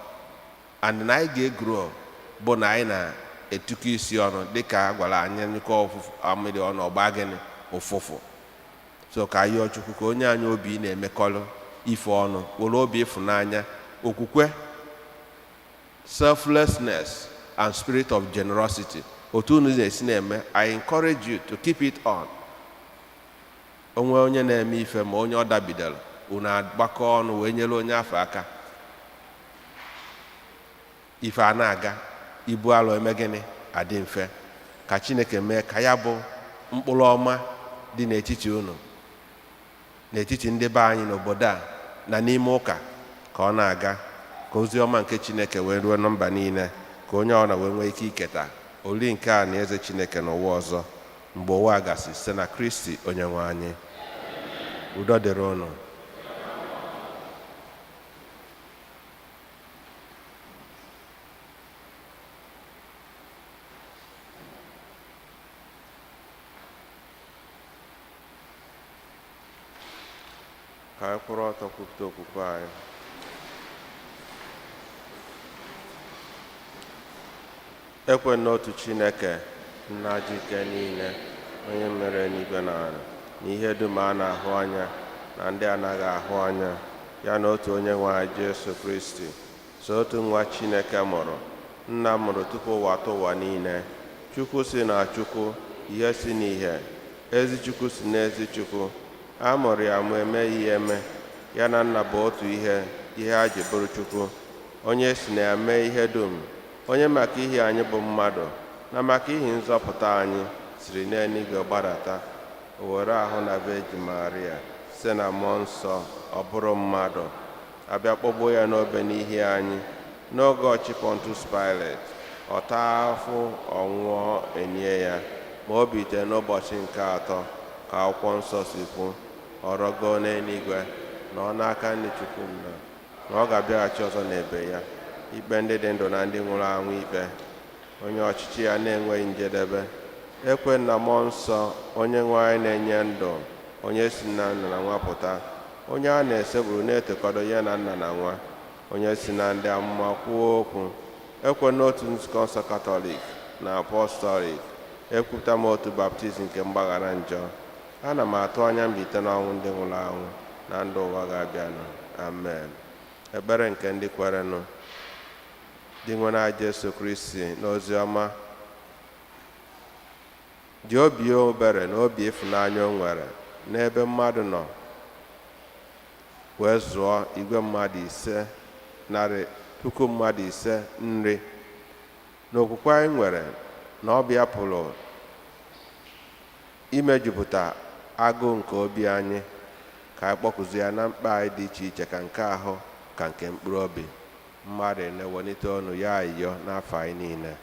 And na anyị ga-egrow bụ na anyị na-etukọ isi ọnụ, dịka a gwara anyị, nyụkọ ụfụfụ amịrị ọnụ, ọgba gịnị, ụfụfụ. So ka anyị yọọ Chukwu ka onye anyị obi na-emekọrọ ife ọnụ, were obi ịfụnanya, okwukwe, selflessness and spirit of generosity otu unu na-esi na-eme. I encourage you to keep it on. Onwe onye na-eme ife ma onye ọ dabidere, unu agbakọ ọnụ wee nyere onye afọ aka, ife a na-aga, ibu alụ eme gịnị, adị mfe. Ka Chineke mee ka ya bụ mkpụrụ ọma dị n'etiti unu, n'etiti ndị be anyị n'obodo a na n'ime ụka, ka ọ na-aga, ka ozi ọma nke Chineke wee ruo na mba niile, ka onye ọbụla wee nwee ike iketa oli nke a na eze Chineke n'ụwa ọzọ mgbe ụwa gasị, site na Kristi onye nwe anyị. Udo dịrị unu. Ka anyị kwụrụ ọtọ kwupụta okwukwe anyị. Ekwe n'otu Chineke, Nna ji ike niile, onye mere eluigwe na ala na ihe dum a na-ahụ anya na ndị anaghị ahụ anya, ya na otu onye nwe anyị Jesu Kristi, so otu nwa Chineke mụrụ, Nna mụrụ tupu ụwa tụ ụwa niile, Chukwu si na Chukwu, ihe si n'ihe, ezi Chukwu si n'ezi Chukwu, a mụrụ ya ma emeghị ya eme, ya na Nna bụ otu ihe, ihe a ji bụrụ Chukwu, onye si na ya mee ihe dum, onye maka ihi anyị bụ mmadụ na maka ihi nzọpụta anyị siri n'eluigwe gbadata, o were ahụ na Virgin Maria site na Mmụọ Nsọ ọ bụrụ mmadụ, abịa kpọgbuo ya n'obe n'ihi anyị n'oge ọchị Pontius Pilate, ọ taa afụ, ọ nwụọ, enye ya, ma o bilite n'ụbọchị nke atọ ka akwụkwọ nsọ si kwu, ọ rọgoo n'eluigwe na ọ n'aka nri Chukwu Nna, na ọ ga-abịaghachi ọzọ n'ebe ya ikpe ndị dị ndụ na ndị nwụrụ anwụ ikpe, onye ọchịchị ya na-enweghị njedebe. Ekwe na Mmụọ Nsọ, onye nwe anyị na-enye ndụ, onye si na Nna na Nwa pụta, onye a na-esekpuru na-etokọdo ya na Nna na Nwa, onye si na ndị amụma kwuo okwu. Ekwe n'otu nzukọ nsọ Katọlik na Apọstọlik. Ekwupụta m otu baptizim nke mgbaghara njọ. Ana m atụ anya mbilite n'ọnwụ ndị nwụrụ anwụ na ndụ ụwa ga-abịanụ. Amen. Ekpere nke ndị kwerenụ. Dị nwere Jesu Kristi n'ozi ọma ji obi obere na obi ịfụnanya o nwere n'ebe mmadụ nọ wee zụọ igwe mmadụ 500. 5,000 nri. N'okwukwe anyị nwere na ọ bịa pụrụ imejupụta agụụ nke obi anyị, ka anyị kpọkụzie ya na mkpa anyị dị iche iche, ka nke ahụ ka nke mkpụrụ obi. Mmadụ na-ewelite ọnụ ya ayịyọ n'afọ anyị niile.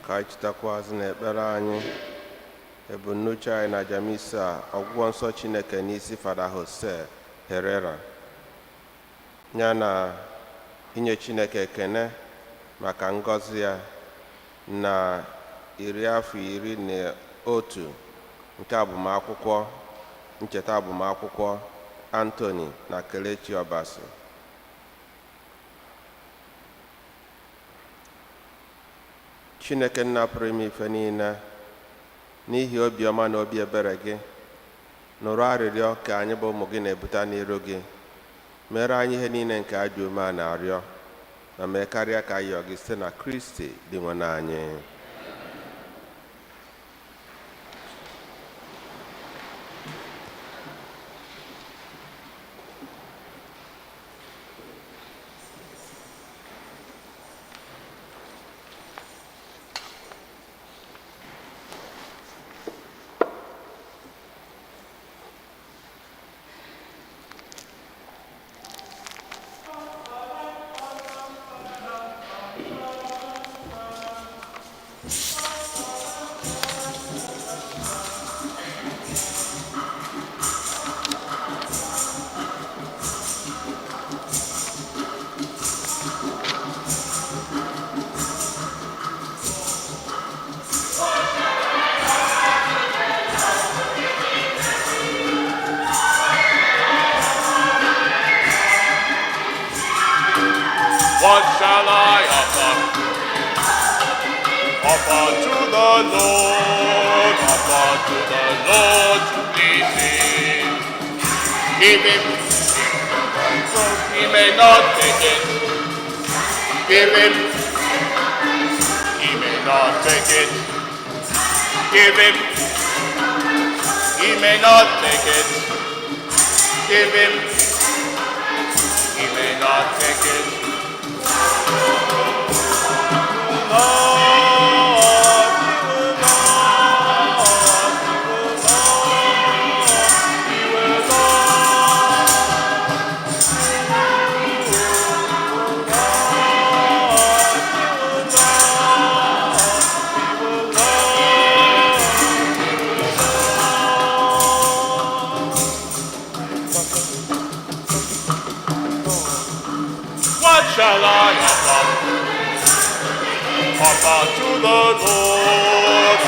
Ka anyị chetakwazị n'ekpere anyị ebumnuche anyị na aja misa a, ọgwụgwọ nsọ Chineke n'isi Fada Jose Herrera, ya na inye Chineke ekene maka ngọzi ya na 21 afọ nke agbamakwụkwọ, ncheta agbamakwụkwọ Anthony na Kelechi Obasi. Chineke nna pụrụ ime ife niile, n'ihi obiọma na obi ebere gị, nụrụ arịrịọ ka anyị bụ ụmụ gị na-ebute n'iru gị. Mere anyị ihe niile nke ajọ ume a na-arịọ, ma mee karịa ka ayọ gị, site na Kristi dị nwe anyị. shall I offer? Offer to the Lord, offer to the Lord to please him. Give him, he may not take it. Give him, he may not take it. Give him, he may not take it. Give him, he may not take it. Lord, he will not, he will not, he will not. What shall I offer? Offer to the Lord,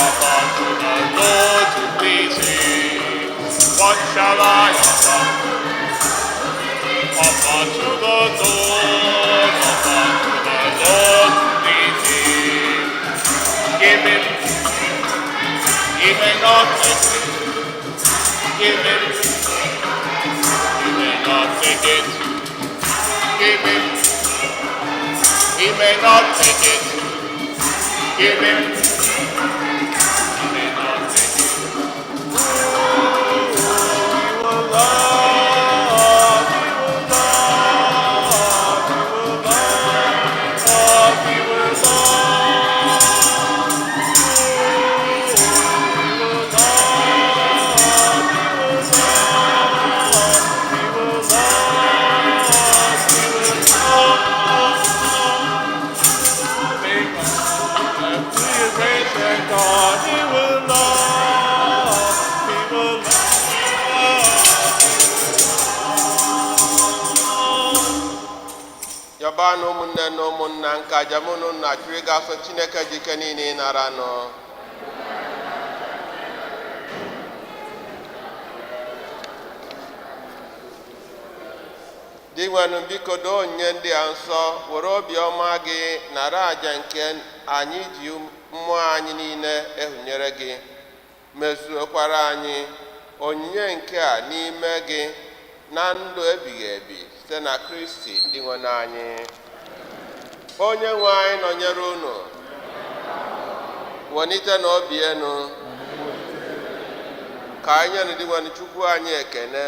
offer to the Lord to please him. What shall I offer? Offer to the Lord, offer to the Lord to please him. Give him, he may not take it. Give him, he may not take it. Give him, he may not take it. Give him, he may not take it. He will love, he will love, he will love, he will love. He will love, he will love, he will love, he will love. God, he will love, he will love. Yọbanụ ụmụnne na ụmụnna nke aja mụ na unu na-achụrụ ịga asọ Chineke ji ike niile ịnara nụ. Dinwenụ biko doo onyinye ndị a nsọ were obiọma gị nara aja nke anyị ji mmụọ anyị niile ehunyere gị mezuokwara anyị onyinye nke a n'ime gị na ndụ ebighị ebi site na Kristi Dinwenụ anyị. Onye nwe anyị nọnyere unu. Welite na obi enu ka anyị nyenụ Dinwenụ Chukwu anyị ekene.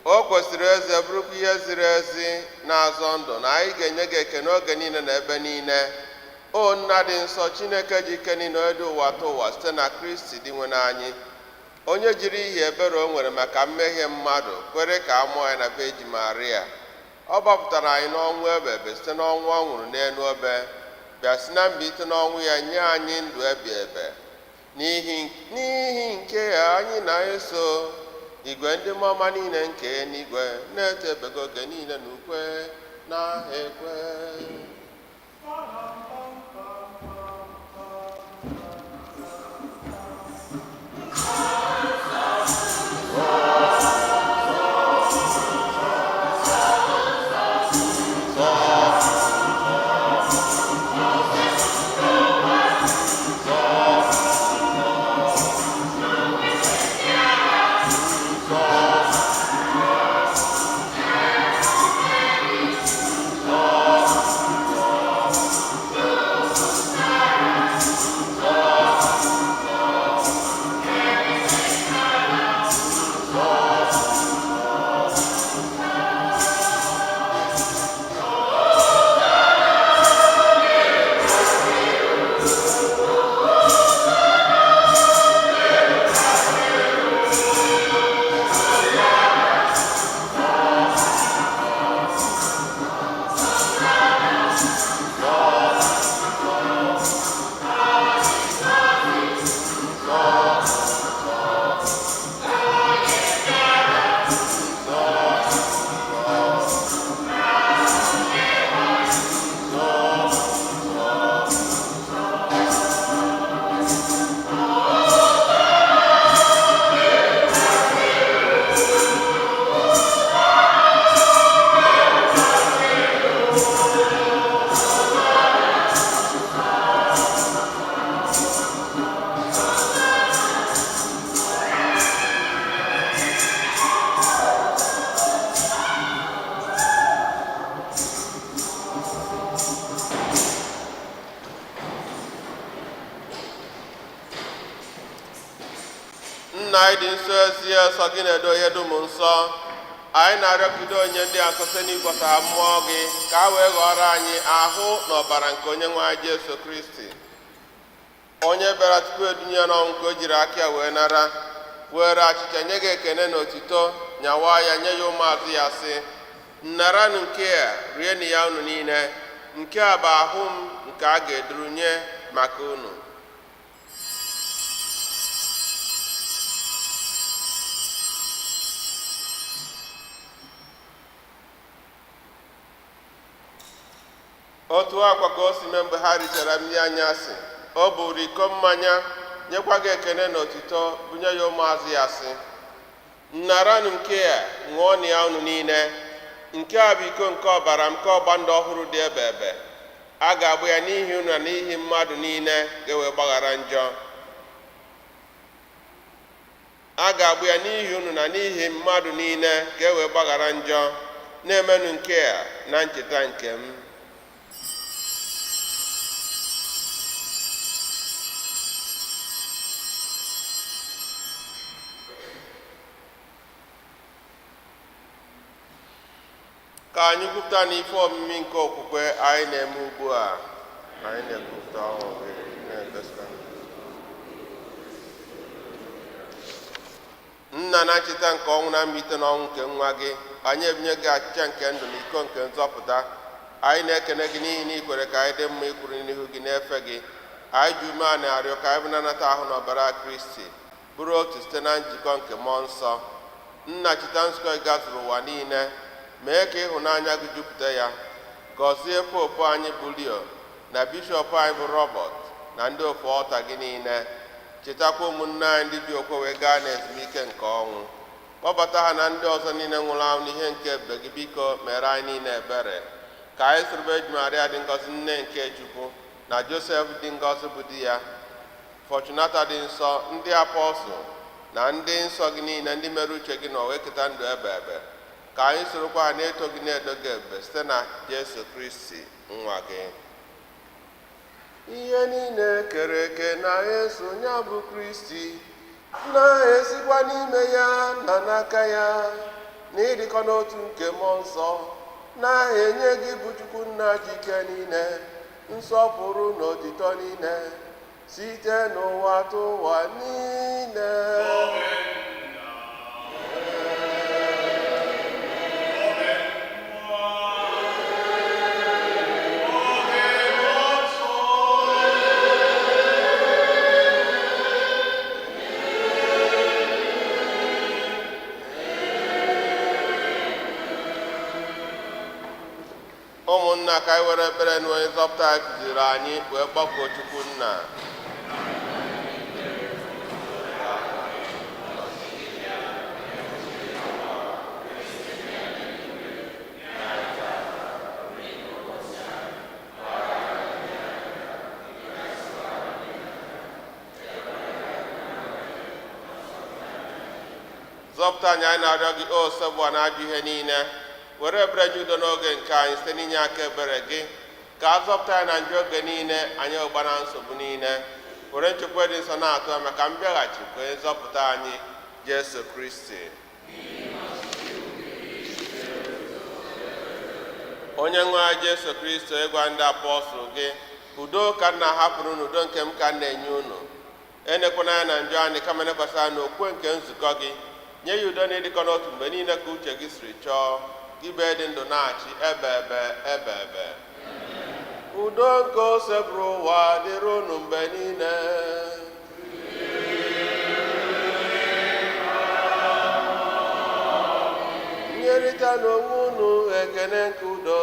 O kwesịrị eze bụrụkwa ihe ziri ezi na-azọ ndụ na anyị ga-enye gị ekene oge niile na ebe niile. O nna dị nsọ Chineke ji ike niile onye dị ụwa tụ ụwa site na Kristi Dinwenụ anyị, onye jiri ihi ebere o nwere maka mmehie mmadụ kwere ka a mụọ ya na Virgin Maria. Ọ gbapụtara anyị n'ọnwụ ebebe site n'ọnwụ ọ nwụrụ n'elu obe, bịa si na mbilite n'ọnwụ ya nye anyị ndụ ebi ebe. N'ihi nke ya anyị na-eso igwe ndị mmụọ niile nke eluigwe na-eto ebego oge niile na ukwe na ekwe. Nna anyị dị nsọ, ezi nsọ gị na-edo ihe dum nsọ. Anyị na-arịọgide onye ndị a nsọ site n'ịgwọta ha mmụọ gị ka ha wee ghọrọ anyị ahụ na ọbara nke onye nwe anyị Jesu Kristi, onye bịara tupu edunye ya n'ọnwụ nke o jiri aka ya wee nara, were achịcha nye gị ekene na otito, nyawa ya nye ya ụmụazụ ya, sị: "Naranụ nke a, rienụ ya unu niile. Nke a bụ ahụ m nke a ga-eduru nye maka unu." Otu akwa ka o si mee mgbe ha richara nri anyasị, o buru iko mmanya, nyekwa gị ekene na otito, bunye ya ụmụazụ ya, sị: "Naranụ nke a, ṅụọnụ ya unu niile. Nke a bụ iko nke ọbara m nke ọgba ndụ ọhụrụ dị ebe ebe. A ga-agbụ ya n'ihi unu na n'ihi mmadụ niile ga-ewe gbaghara njọ. A ga-agbụ ya n'ihi unu na n'ihi mmadụ niile ga-ewe gbaghara njọ. Na-emenụ nke a na ncheta nke m." Ka anyị kwupụta n'ife omimi nke okwukwe anyị na-eme ugbu a. Anyị na-ekwupụta ọnwụ gị, na-egosikwa nna na ncheta nke ọnwụ na mbilite n'ọnwụ nke nwa gị. Anyị ebinye gị achịcha nke ndụ na iko nke nzọpụta. Anyị na-ekene gị n'ihi na ị kwere ka anyị dị mma ikwuru n'ihu gị na-efe gị. Anyị ji ume a na-arịọ ka anyị bụ nanata ahụ na ọbara Kristi, bụrụ otu site na njikọ nke mmụọ nsọ. Nna, cheta nzukọ gị gazuru ụwa niile, mee ka ịhụnanya gị jupụta ya. Gọzie popu anyị bụ Leo, na bishọp anyị bụ Robert, na ndị ofu ọta gị niile. Chetakwa ụmụnne anyị ndị ji okwe wee gaa n'ezumike nke ọnwụ. Kpọbata ha na ndị ọzọ niile nwụrụ anwụ n'ihe nke ebube gị. Biko mere anyị niile ebere, ka anyị soro Virgin Maria dị ngọzi, nne nke Chukwu, na Josef dị ngọzi bụ di ya, Fortunata dị nsọ, ndị apọstụl na ndị nsọ gị niile, ndị mere uche gị na wee keta ndụ ebe ebe, ka anyị sorokwa ha na-eto gị, na-edo gị ebube site na Jesu Kristi nwa gị. Ihe niile kere eke na-eso ya bụ Kristi, na-esikwa n'ime ya na n'aka ya, na ịdịkọ n'otu nke mmụọ nsọ, na-enye gị bụ Chukwu nna ji ike niile nsọpụrụ na otito niile site n'ụwa tụwa niile. Ụmụnna, ka anyị were ekpere na onye nzọpụta anyị kụziri anyị wee kpọkuo Chukwu nna. Zọpụta anyị, anyị na-arịọ gị, o Osebụa, na ajọ ihe niile. Were ebere nye udo n'oge nke anyị site n'inye aka ebere gị, ka a zọpụta anyị na njọ oge niile, anyị ụgba na nsogbu niile, were nchekwa dị nsọ na-atụ anya maka mbịaghachi nke onye nzọpụta anyị Jesu Kristi. Onye nwe anyị Jesu Kristi, ịgwa ndị apọstụl gị: "Udo ka m na-ahapụrụ unu, udo nke m ka m na-enye unu. Enekwana anya na njọ anyị, kama nekwasị anya n'okwukwe nke nzukọ gị. Nye ya udo na ịdịkọ n'otu mgbe niile ka uche gị siri chọọ. Gị bụ dị ndụ na-achị ebe ebe ebe ebe." Udo nke Osebụrụwa dịrị unu mgbe niile. Nyerịta n'onwe unu ekene nke udo.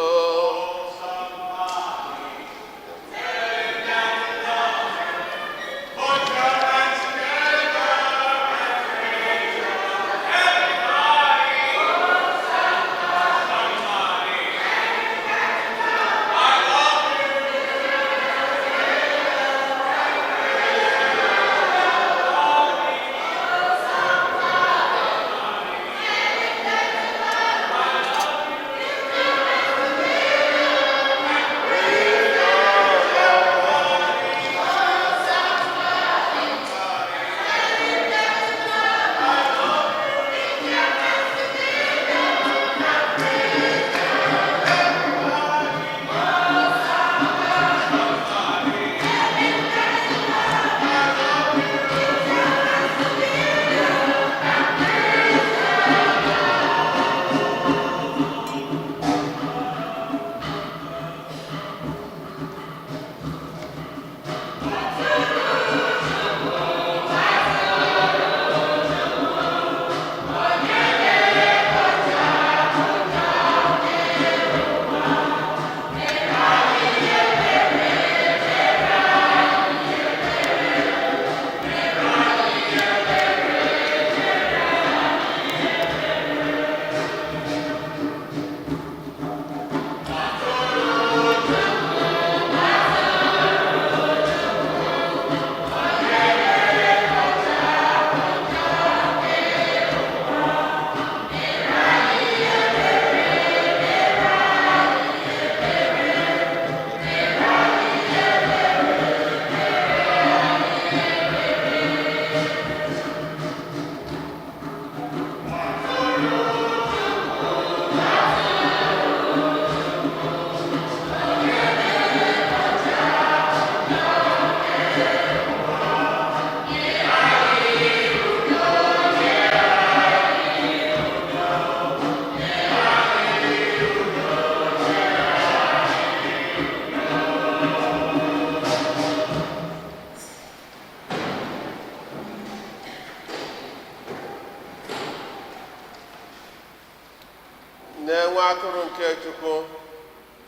Na-enwe atụrụ nke Chukwu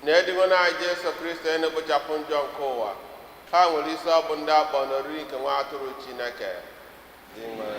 na-edigo na anyị Jesu Kristo onye na-ekpochapụ njọ nke ụwa. Ha nwere isi ọ bụ ndị akpọ n'oriri nke nwa atụrụ Chineke. Dị nwere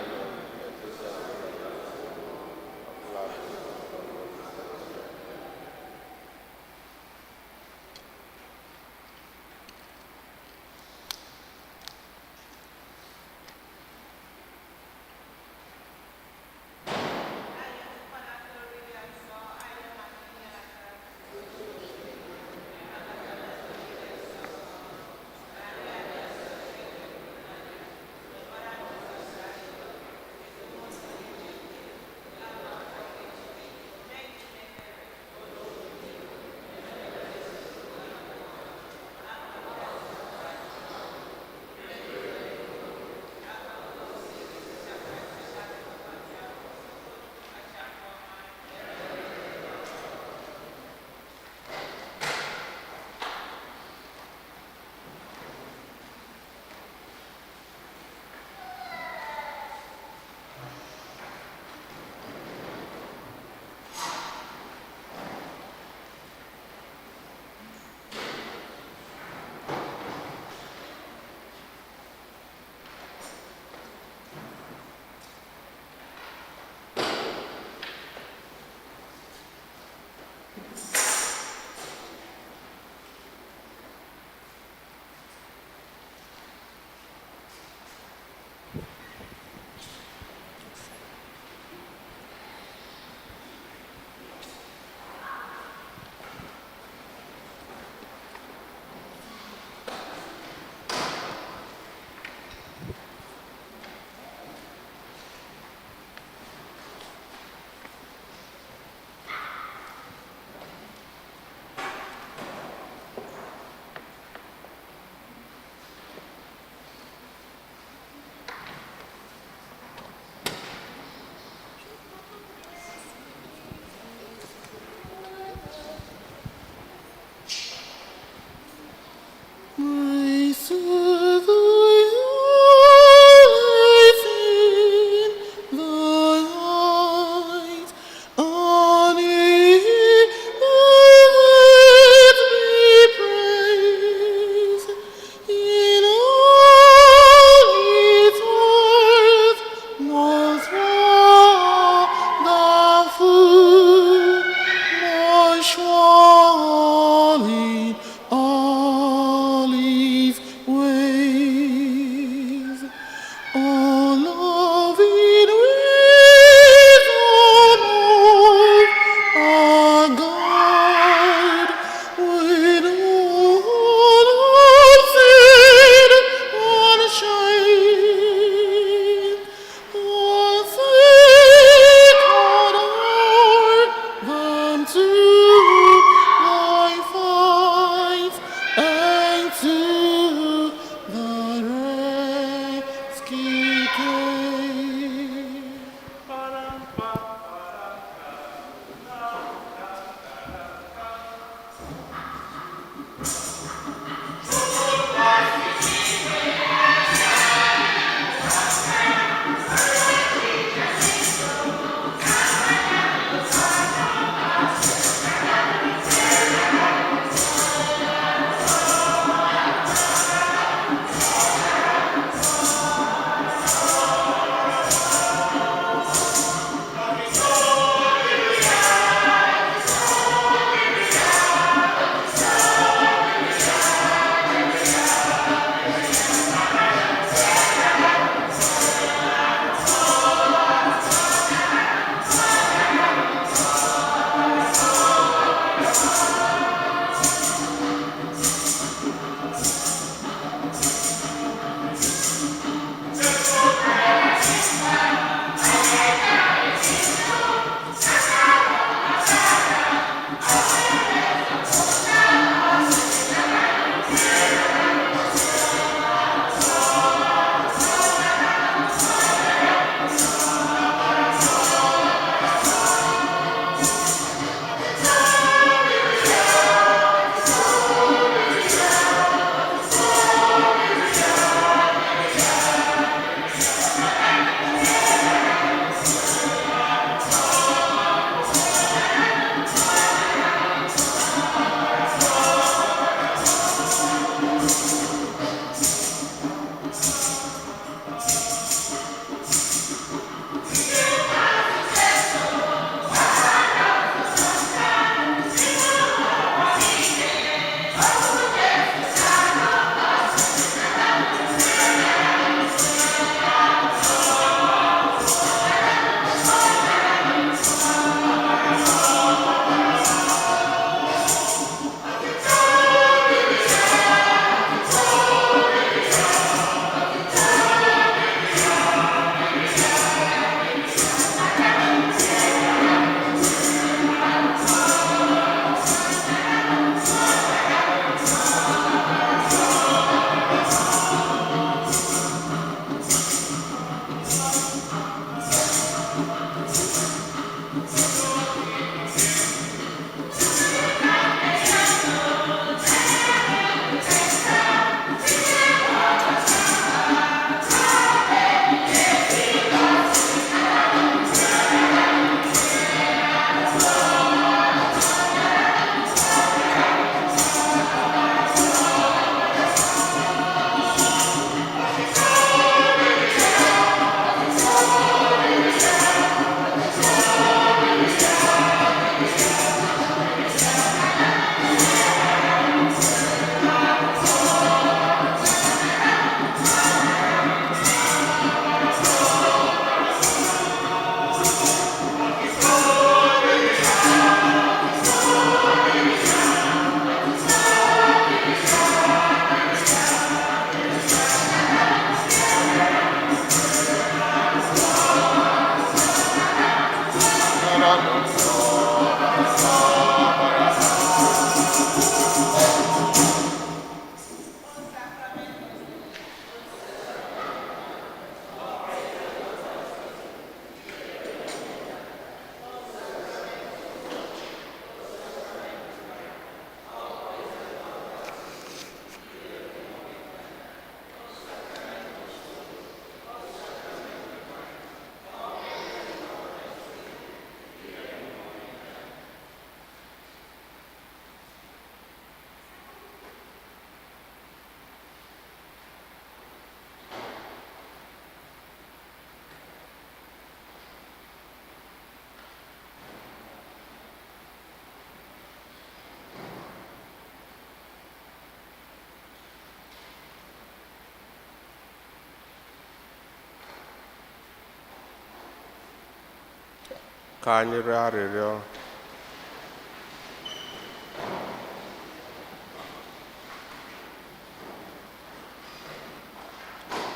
Ka anyị rịọ arịrịọ.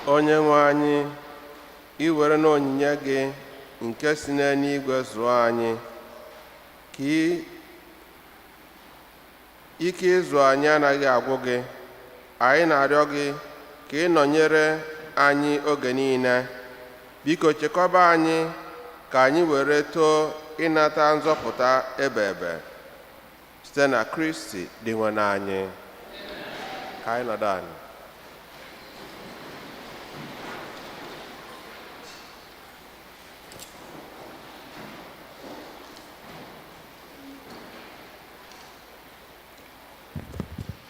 Onye nwe anyị, i were na onyinye gị nke si n'eluigwe zụọ anyị, ka ike ịzụ anyị anaghị agwụ gị. Anyị na-arịọ gị ka ị nọnyere anyị oge niile. Biko chekwaba anyị ka anyị were too ịnata nzọpụta ebe ebe site na Kristi dị nwe anyị. Ka anyị nọdụ anyị.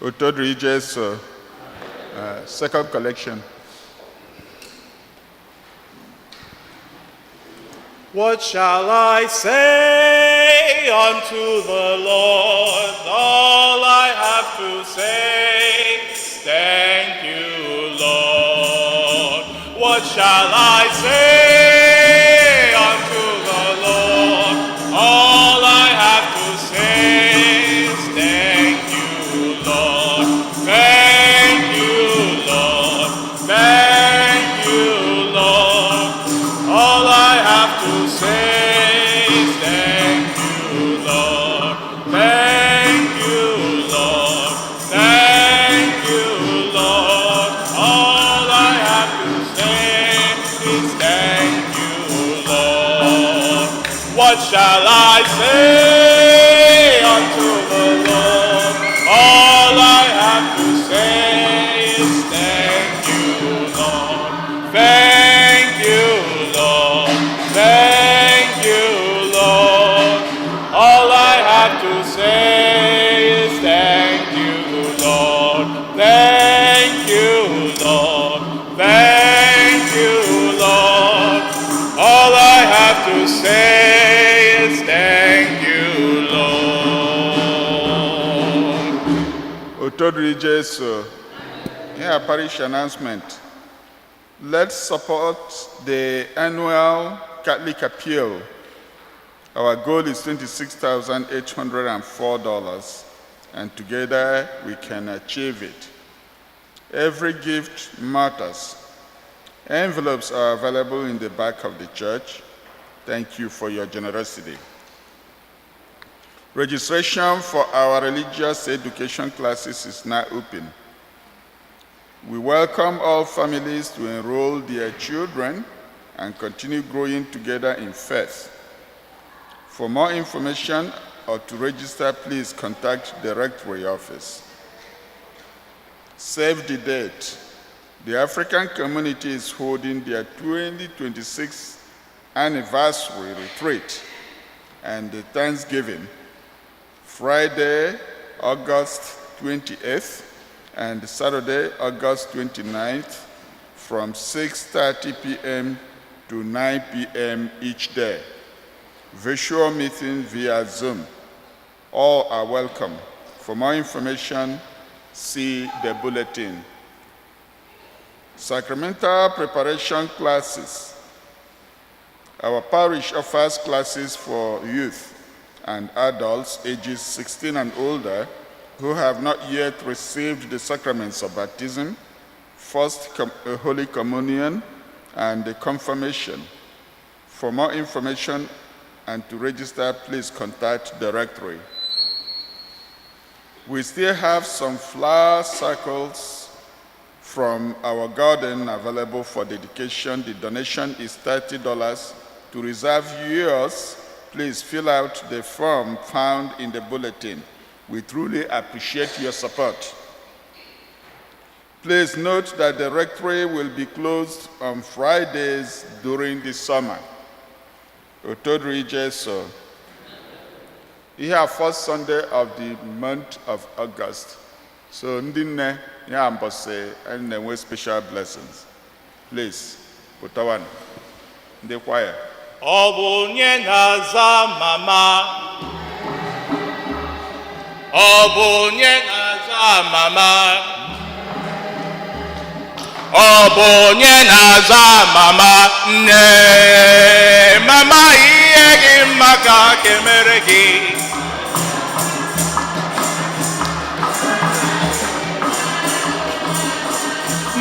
Otito dịrị Jesu. Second collection. What shall I say unto the Lord? All I have to say, thank you, Lord. What shall I say unto the Lord? All I have to say is thank you, Lord. Thank you, Lord. Thank you, Lord. All I have to say is thank you, Lord. Thank you, Lord. Thank you, Lord. All I have to say is thank you, Lord. What shall I say unto the Lord? All I have to say is thank you, Lord. Thank you, Lord. Thank you, Lord. All I have to say is thank you, Lord. Thank you, Lord. Thank you, Lord. All I have to say is thank you, Lord. Otito dịrị Jesu. Here, parish announcement. Let's support the annual Catholic Appeal. Our goal is $26,804, and together we can achieve it. Every gift matters. Envelopes are available in the back of the church. Thank you for your generosity. Registration for our religious education classes is now open. We welcome all families to enroll their children and continue growing together in faith. For more information or to register, please contact the Rectory office. Save the date. The African community is holding their 2026 anniversary retreat and the Thanksgiving Friday, August 28th and Saturday, August 29th from 6:30 p.m. to 9 p.m. each day. Virtual meeting via Zoom. All are welcome. For more information, see the bulletin. Sacramental preparation classes. Our parish offers classes for youth and adults ages 16 and older who have not yet received the sacraments of baptism, First Holy Communion, and the confirmation. For more information and to register, please contact the rectory. We still have some flower circles from our garden available for dedication. The donation is $30. To reserve yours, please fill out the form found in the bulletin. We truly appreciate your support. Please note that the rectory will be closed on Fridays during the summer. Otito dịrị Jesu. Ihe a first Sunday of the month of August. So ndị nne ya mbọsị anyị na-enwe special blessings. Please, pụtawanụ. Ndị kwaya. Ọ bụ onye na-aza mama? Ọ bụ onye na-aza mama? Ọ bụ onye na-aza mama nne? Mama, ihe gị mma.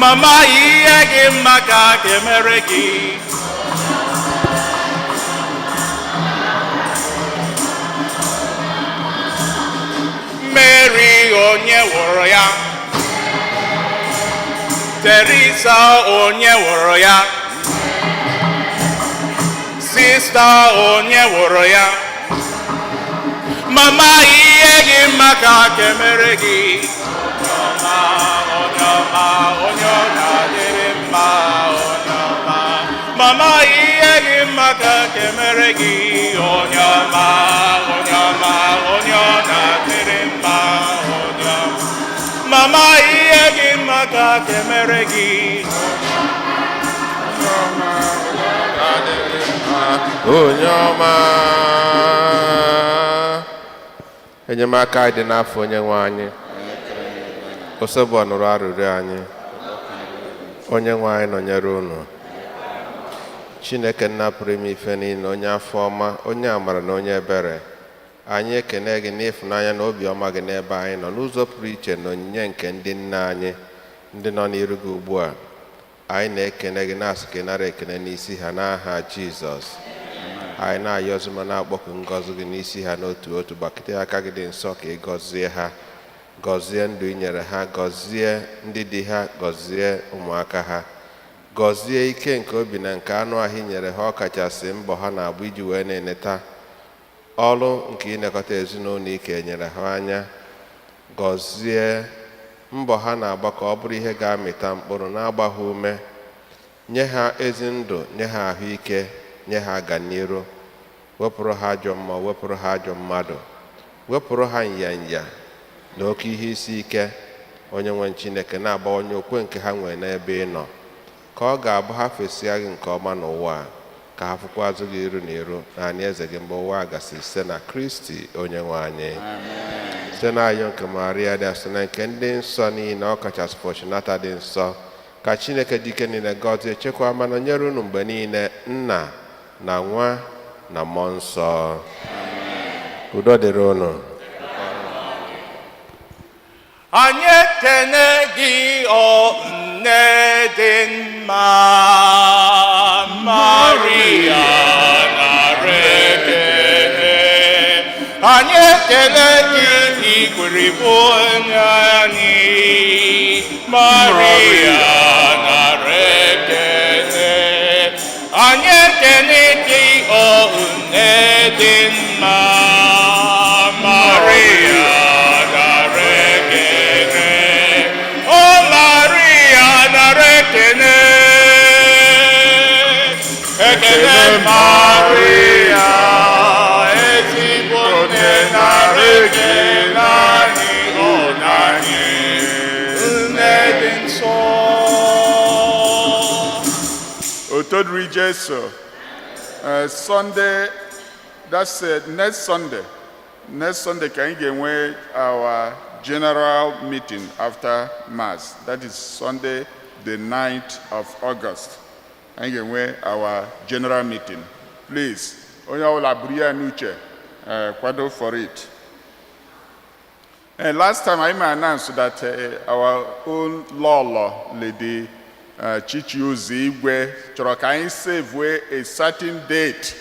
Mama, ihe gị mma ka a ga-emere gị. Mary onye wụrụ ya, Teresa onye wụrụ ya, Sista onye wụrụ ya. Mama, ihe gị mma ka a ga-emere gị. Onye ọma, onye ọma, onye ọ ga-adịrị mma, onye ọma. Mama, ihe gị mma ka a ga-emere gị. Onye ọma, onye ọma, onye ọ ga-adịrị mma, onye ọma. Mama, ihe gị mma ka a ga-emere gị. Onye ọma, enyemaka anyị dị n'afọ onye nwe anyị. Osebụ nụrụ arịrịọ anyị. Onye nwe anyị nọnyere unu. Chineke nna pụrụ ime ife niile, onye afọ ọma, onye amara na onye ebere, anyị ekene gị n'ịfụnanya na obiọma gị n'ebe anyị nọ n'ụzọ pụrụ iche na onyinye nke ndị nna anyị ndị nọ n'iru gị ugbu a. Anyị na-ekene gị, na-asị ka ị nara ekene n'isi ha n'aha Jizọs. Anyị na-ayọzi ma na-akpọku ngọzi gị n'isi ha n'otu otu. Gbakịta aka gị dị nsọ ka ị gọzie ha, gọzie ndụ i nyere ha, gọzie ndị di ha, gọzie ụmụaka ha, gọzie ike nke obi na nke anụ ahụ i nyere ha, ọkachasị mbọ ha na-agba iji wee na-eneta ọrụ nke ịnekọta ezinụlọ ike nyere ha anya. Gọzie mbọ ha na-agba ka ọ bụrụ ihe ga-amịta mkpụrụ, na-agba ha ume, nye ha ezi ndụ, nye ha ahụike, nye ha aganiru. Wepụrụ ha ajọ mmụọ, wepụrụ ha ajọ mmadụ, wepụrụ ha nyanya na oke ihe isi ike. Onye nwe Chineke, na-agbawanye okwe nke ha nwere n'ebe ị nọ, ka ọ ga-abụ ha fesịa gị nke ọma n'ụwa a, ka ha fụkwazụ gị iru na iru na anyị eze gị mgbe ụwa a gasịrị, site na Kristi onye nwe anyị, site n'ayọ nke Maria dị asọ na nke ndị nsọ niile, ọ kachasị Fortunata dị nsọ. Ka Chineke dị ike niile gọzie, chekwaa ma nọnyere unu mgbe niile, Nna na Nwa na Mmụọ Nsọ. Udo dịrị unu. Anyị ekene gị, o nne dị mma, Maria, nara ekele. Anyị ekele gị, igweribo onye anyị, Maria, nara ekele. Anyị ekele gị, o nne dị mma, Maria, nara ekele. O Maria, nara ekele. Ekele Maria, ezigbo nne, nara ekele anyị, o anyị, nne dị nsọ. Otito dịrị Jesu. Sunday, that's next Sunday. Next Sunday ka anyị ga-enwe our general meeting after Mass. That is Sunday, the 9th of August. Anyị ga-enwe our general meeting. Please, onye ọbụla buru ya n'uche, kwado for it. And last time I may announce that our own Lolo, Lady Chichi Igwe, chọrọ ka anyị save a certain date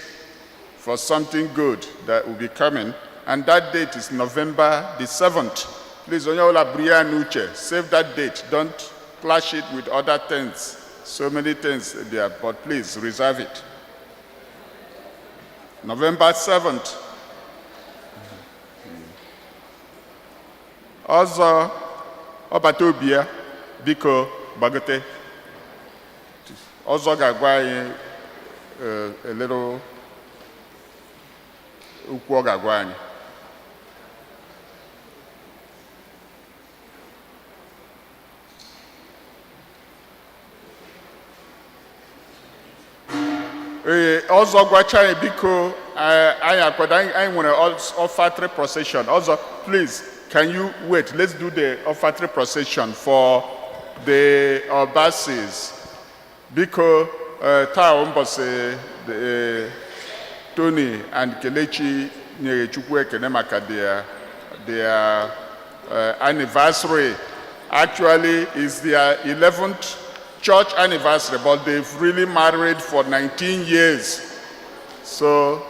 for something good that will be coming, and that date is November the 7th. Please, onye ọbụla buru ya n'uche, save that date. Don't clash it with other things. So many things there, but please reserve it. November 7th. Ọzọ, ọbata obi ya, biko gbagote. Ọzọ ga-agwa anyị a little okwu ọ ga-agwa anyị. Ee, ọzọ gwacha anyị, biko, anyị akwado. Anyị nwere offertory procession. Ọzọ, please, can you wait? Let's do the offertory procession for the Obasis. Biko, taa mbọsị Tony and Kelechi nyere Chukwu ekene maka their anniversary. Actually, it's their 11th church anniversary, but they've really married for 19 years. So,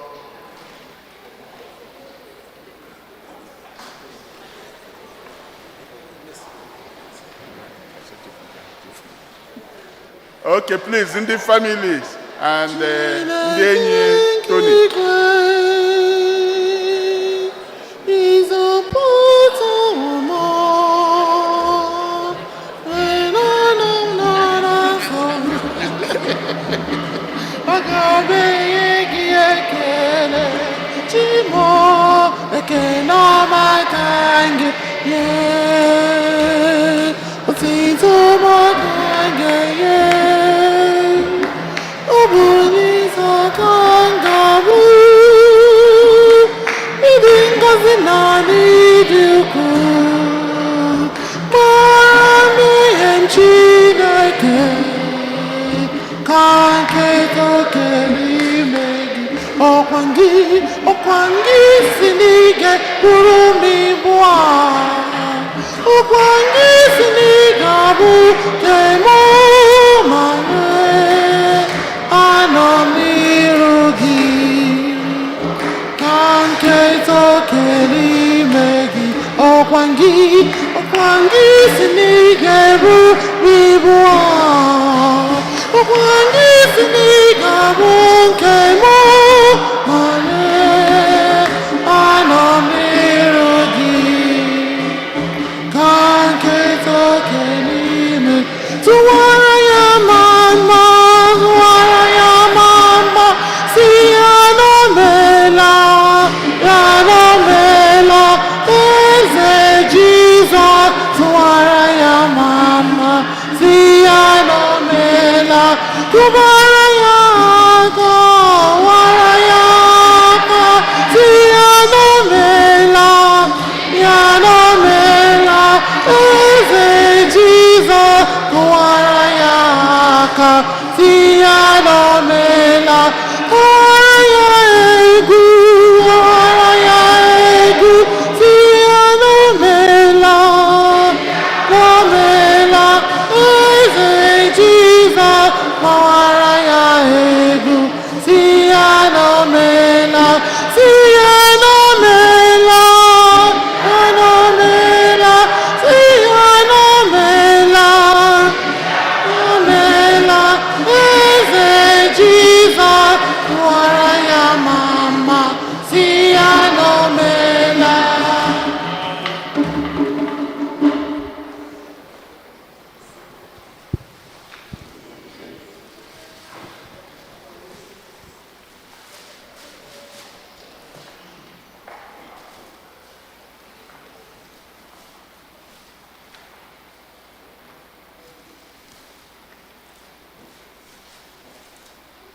okay, please, in the families and ndị enyi Tony. Ịdị ngọzi na n'ịdị ukwuu, mara mmehie m Chineke, ka nketa oke n'ime gị. Ọkwa gị si n'ige bụrụ m ibu a. Ọkwa gị si n'ige abụ kemo ma nwee anọ m n'iru gị. Ka nketa oke n'ime gị, ọkwa gị si n'ige bụ ibu a. Ọkwa gị si n'ige abụ nke mụ ma lee anọ m n'iru gị. Ka nketa oke n'ime tụwara ya ma mma, tụwara ya ma mma, si ya n'omela, ya n'omela, eze Jizọs, tụwara ya ma mma, si ya n'omela, tụbara ya aka, wara ya aka, si ya n'omela, ya n'omela, eze Jizọs, tụwara ya aka, si ya n'omela, tụwara ya egwu, tụwara ya egwu, si ya n'omela, n'omela, eze Jizọs, tụwara ya egwu, si ya n'omela, si ya n'omela, ya n'omela, si ya n'omela, n'omela, eze Jizọs, tụwara ya mama, si ya n'omela.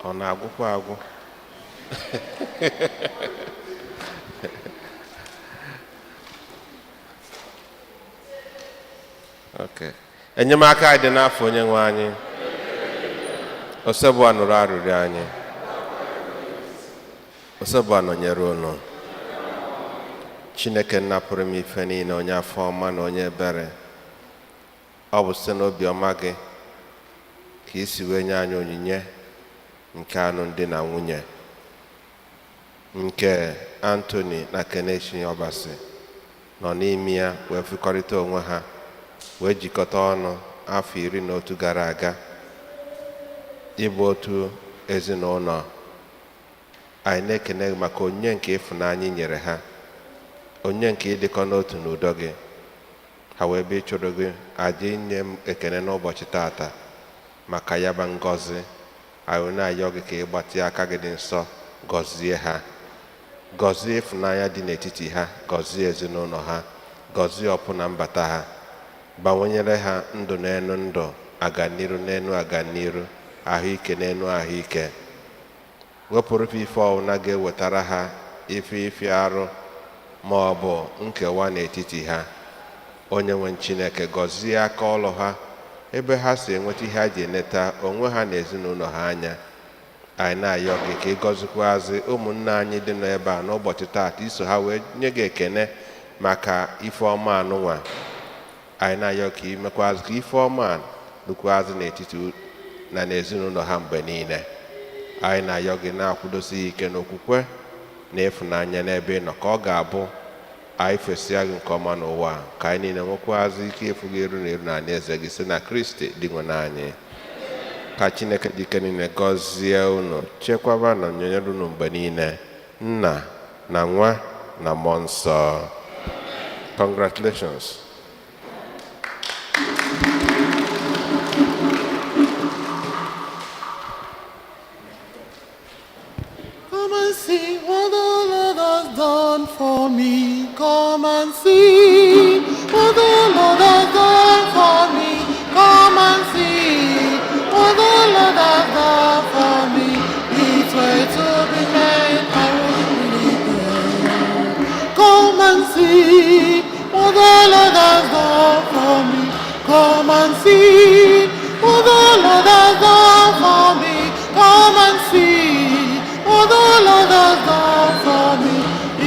Ọ na-agwụkwa agwụ? Okay. Enyemaka anyị dị n'afọ onye nwe anyị. Osebụa nụrụ arịrịọ anyị. Osebụa nọnyere unu. Chineke napụrụ m ife niile, onye afọ ọma na onye ebere. Ọ bụ site n'obi ọma gị ka i si wee nye anyị onyinye nke alụmdi na nwunye nke Anthony na Keneshi Obasi nọ n'ime ya, wee fụkọrịta onwe ha, wee jikọta ọnụ afọ 11 gara aga ịbụ otu ezinụlọ. Anyị na-ekene gị maka onyinye nke ịfụnanya i nyere ha, onyinye nke ịdịkọ n'otu n'udo gị. Ha wee bịa ịchụrụ gị aja inye m ekene n'ụbọchị tata maka ya bụ ngọzi. Anyị na-ayọ gị ka ị gbatịa aka gị dị nsọ gọzie ha, gọzie ịfụnanya dị n'etiti ha, gọzie ezinụlọ ha, gọzie ọpụ na mbata ha, gbanwenyere ha ndụ n'elu ndụ, aganiru n'elu aganiru, ahụike n'elu ahụike. Wepụrụ ha ife ọwụna ga-ewetara ha ife ife arụ ma ọ bụ nkewa n'etiti ha. Onye nwe Chineke, gọzie aka ọlụ ha, ebe ha si enweta ihe ha ji eneta onwe ha na ezinụlọ ha anya. Anyị na-ayọ gị ka ị gọzikwazị ụmụnne anyị dị n'ebe a n'ụbọchị taata iso ha wee nye gị ekene maka ife ọma anụnwa. Anyị na-ayọ ka imekwazị ka ife ọma a dịkwazị n'etiti na n'ezinụlọ ha mgbe niile. Anyị na-ayọ gị na-akwụdosi ike n'okwukwe na ịfụnanya n'ebe ị nọ, ka ọ ga-abụ anyị fesịa gị nke ọma n'ụwa a, ka anyị niile nwekwazị ike ịfụ gị eru na eru na eze gị, site na Kristi dị nwe anyị. Ka Chineke dị ike niile gọzie unu, chekwaba na nyonyere unu mgbe niile, Nna na Nwa na Mmụọ Nsọ. Congratulations. Come and see what the Lord has done for me. Come and see what the Lord has done for me. Come and see what the Lord has done for me. It's way to be made, I will really pay. Come and see what the Lord has done for me. Come and see what the Lord has done for me. Come and see what the Lord has done for me.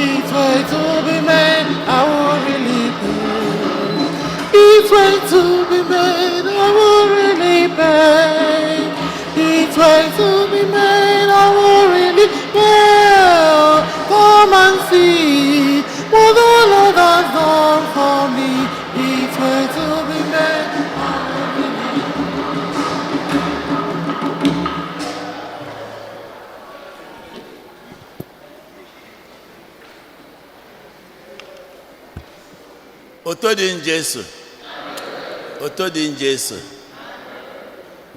It's way to be made, I will really pay. It's way to be made, I will really pay. It's way to be made, I will really pay. Come and see what the Lord has done for me. It's way to be made, I will really. Oto dị Jesu. Oto dị Jesu.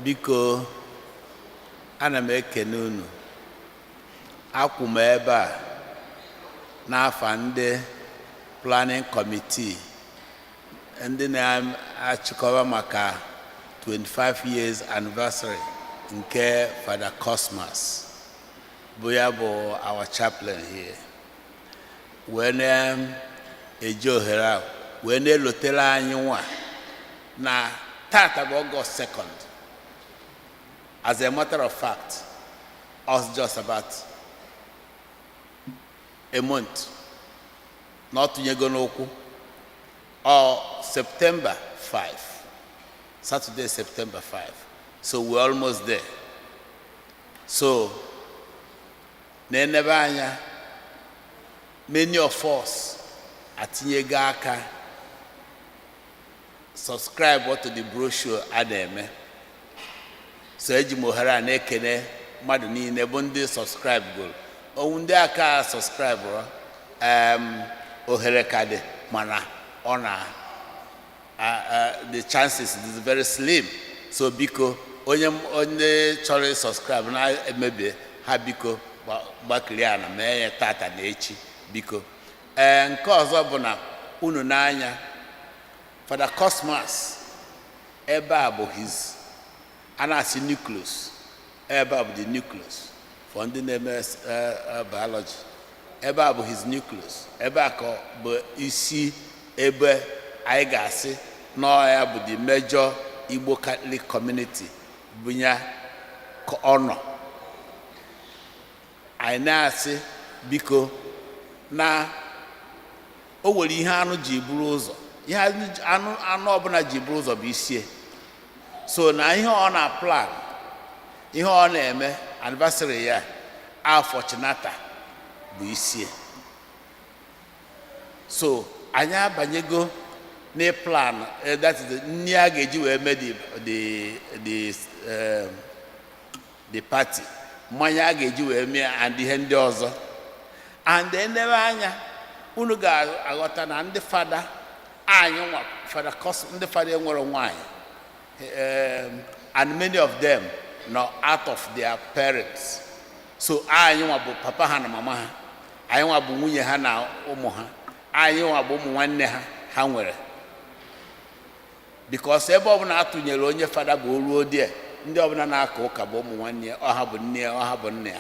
Biko, ana m ekene unu. Akwụ m ebe a n'afa ndị planning committee, ndị na-achịkọba maka 25 years anniversary nke Father Cosmas, bụ ya bụ our chaplain here, wee na-eji ohere a wee na-elotere anyị nwa na tata bụ August 2nd. As a matter of fact, us just about a month na ọ tụnyego n'ụkwụ ọ September 5, Saturday, September 5. So we're almost there. So na-enebe anya, many of us atinyego aka subscribe to the brochure a na-eme. So eji m ohere a na-ekene mmadụ niile bụ ndị subscribe goro owu, ndị aka subscribe ohere ka dị, mana ọ na the chances is very slim. So biko, onye chọrọ subscribe na-emebie ha, biko gbakiri ana mee ya tata na echi, biko. Ee, nke ọzọ bụ na unu n'anya Father Cosmas, ebe a bụ his, a na-asị nucleus, ebe a bụ the nucleus for ndị na-eme biology. Ebe a bụ his nucleus, ebe a ka bụ isi ebe anyị ga-asị nọọ ya bụ the major Igbo Catholic community bụ ya ka ọ nọ. Anyị na-asị biko, na o nwere ihe anụ ji buru ụzọ, ihe anụ ọbụla ji buru ụzọ bụ isie. So na ihe ọ na plan, ihe ọ na-eme anniversary ya afọchinata bụ isie. So anyị abanyego na plan, that is nni a ga-eji wee mee the party, mmanya a ga-eji wee mee and ihe ndị ọzọ. And enebe anya, unu ga-aghọta na ndị fada anyị nwa, Fada Cos, ndị fada enwere nwanyị, and many of them nọ out of their parents. So anyị nwa bụ papa ha na mama ha, anyị nwa bụ nwunye ha na ụmụ ha, anyị nwa bụ ụmụ nwanne ha ha nwere, because ebe ọbụla atụnyere onye fada bụ o ruo die, ndị ọbụla na-aka ụka bụ ụmụ nwanne ya, ọha bụ nne ya, ọha bụ nna ya.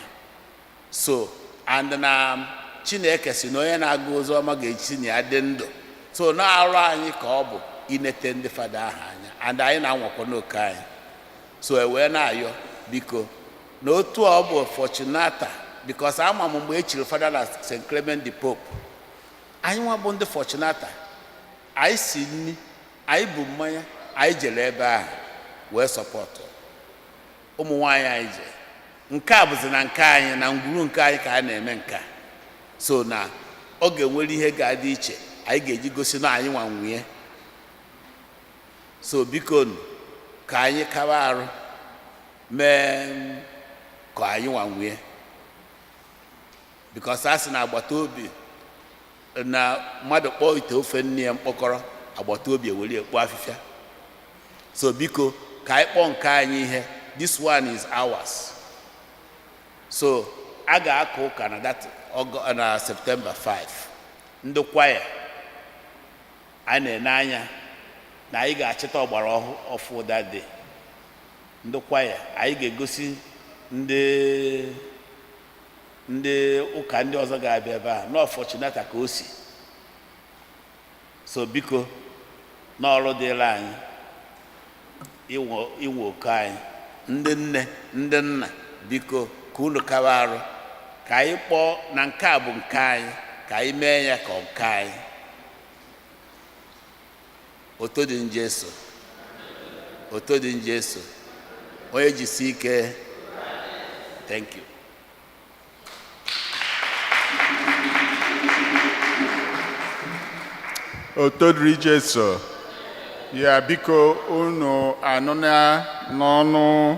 So and na Chineke si na onye na-agụ ozi ọma ga-esi na ya dị ndụ. So na-arụ anyị ka ọ bụ inete ndị fada ahụ anya, and anyị na-anwakwa n'oke anyị. So e wee na-ayọ, biko, na otu ọ bụ Fortunata, because ama m mgbe e chiri fada na St. Clement the Pope, anyị nwa bụ ndị Fortunata, anyị si nni. Anyị bụ mmanya anyị jere ebe ahụ wee support ụmụ nwaanyị. Anyị je nke a bụzi na nke anyị na ngwuru nke anyị ka a na-eme nke a. So na ọ ga-enwere ihe ga-adị iche anyị ga-eji gosi na anyị nwa nwunye. So biko nụ, ka anyị kaba arụ mee ka anyị nwa nwunye, because a sị na agbata obi na mmadụ kpọọ ite ofe nne ya mkpọkọrọ, agbata obi ewere ekpo afịfịa. So biko, ka anyị kpọọ nke anyị ihe. This one is ours. So a ga-aka ụka na that na September 5. Ndị kwaya a na-ene anya na anyị ga-achịta ọgbara ọfụ that day. Ndị kwaya anyị ga-egosi ndị ụka ndị ọzọ ga-abịa ebe a n'ọfọchinata ka o si. So biko, n'ọrụ dịrị anyị inwe oke anyị, ndị nne, ndị nna, biko, ka unu kawa arụ ka anyị kpọọ na nke a bụ nke anyị, ka anyị mee ya ka ọ nke anyị. Oto dị Jesu, oto dị Jesu. Onye jisi ike. Thank you. Otodiri Jesu. Ya, biko, unu anụna n'ọnụ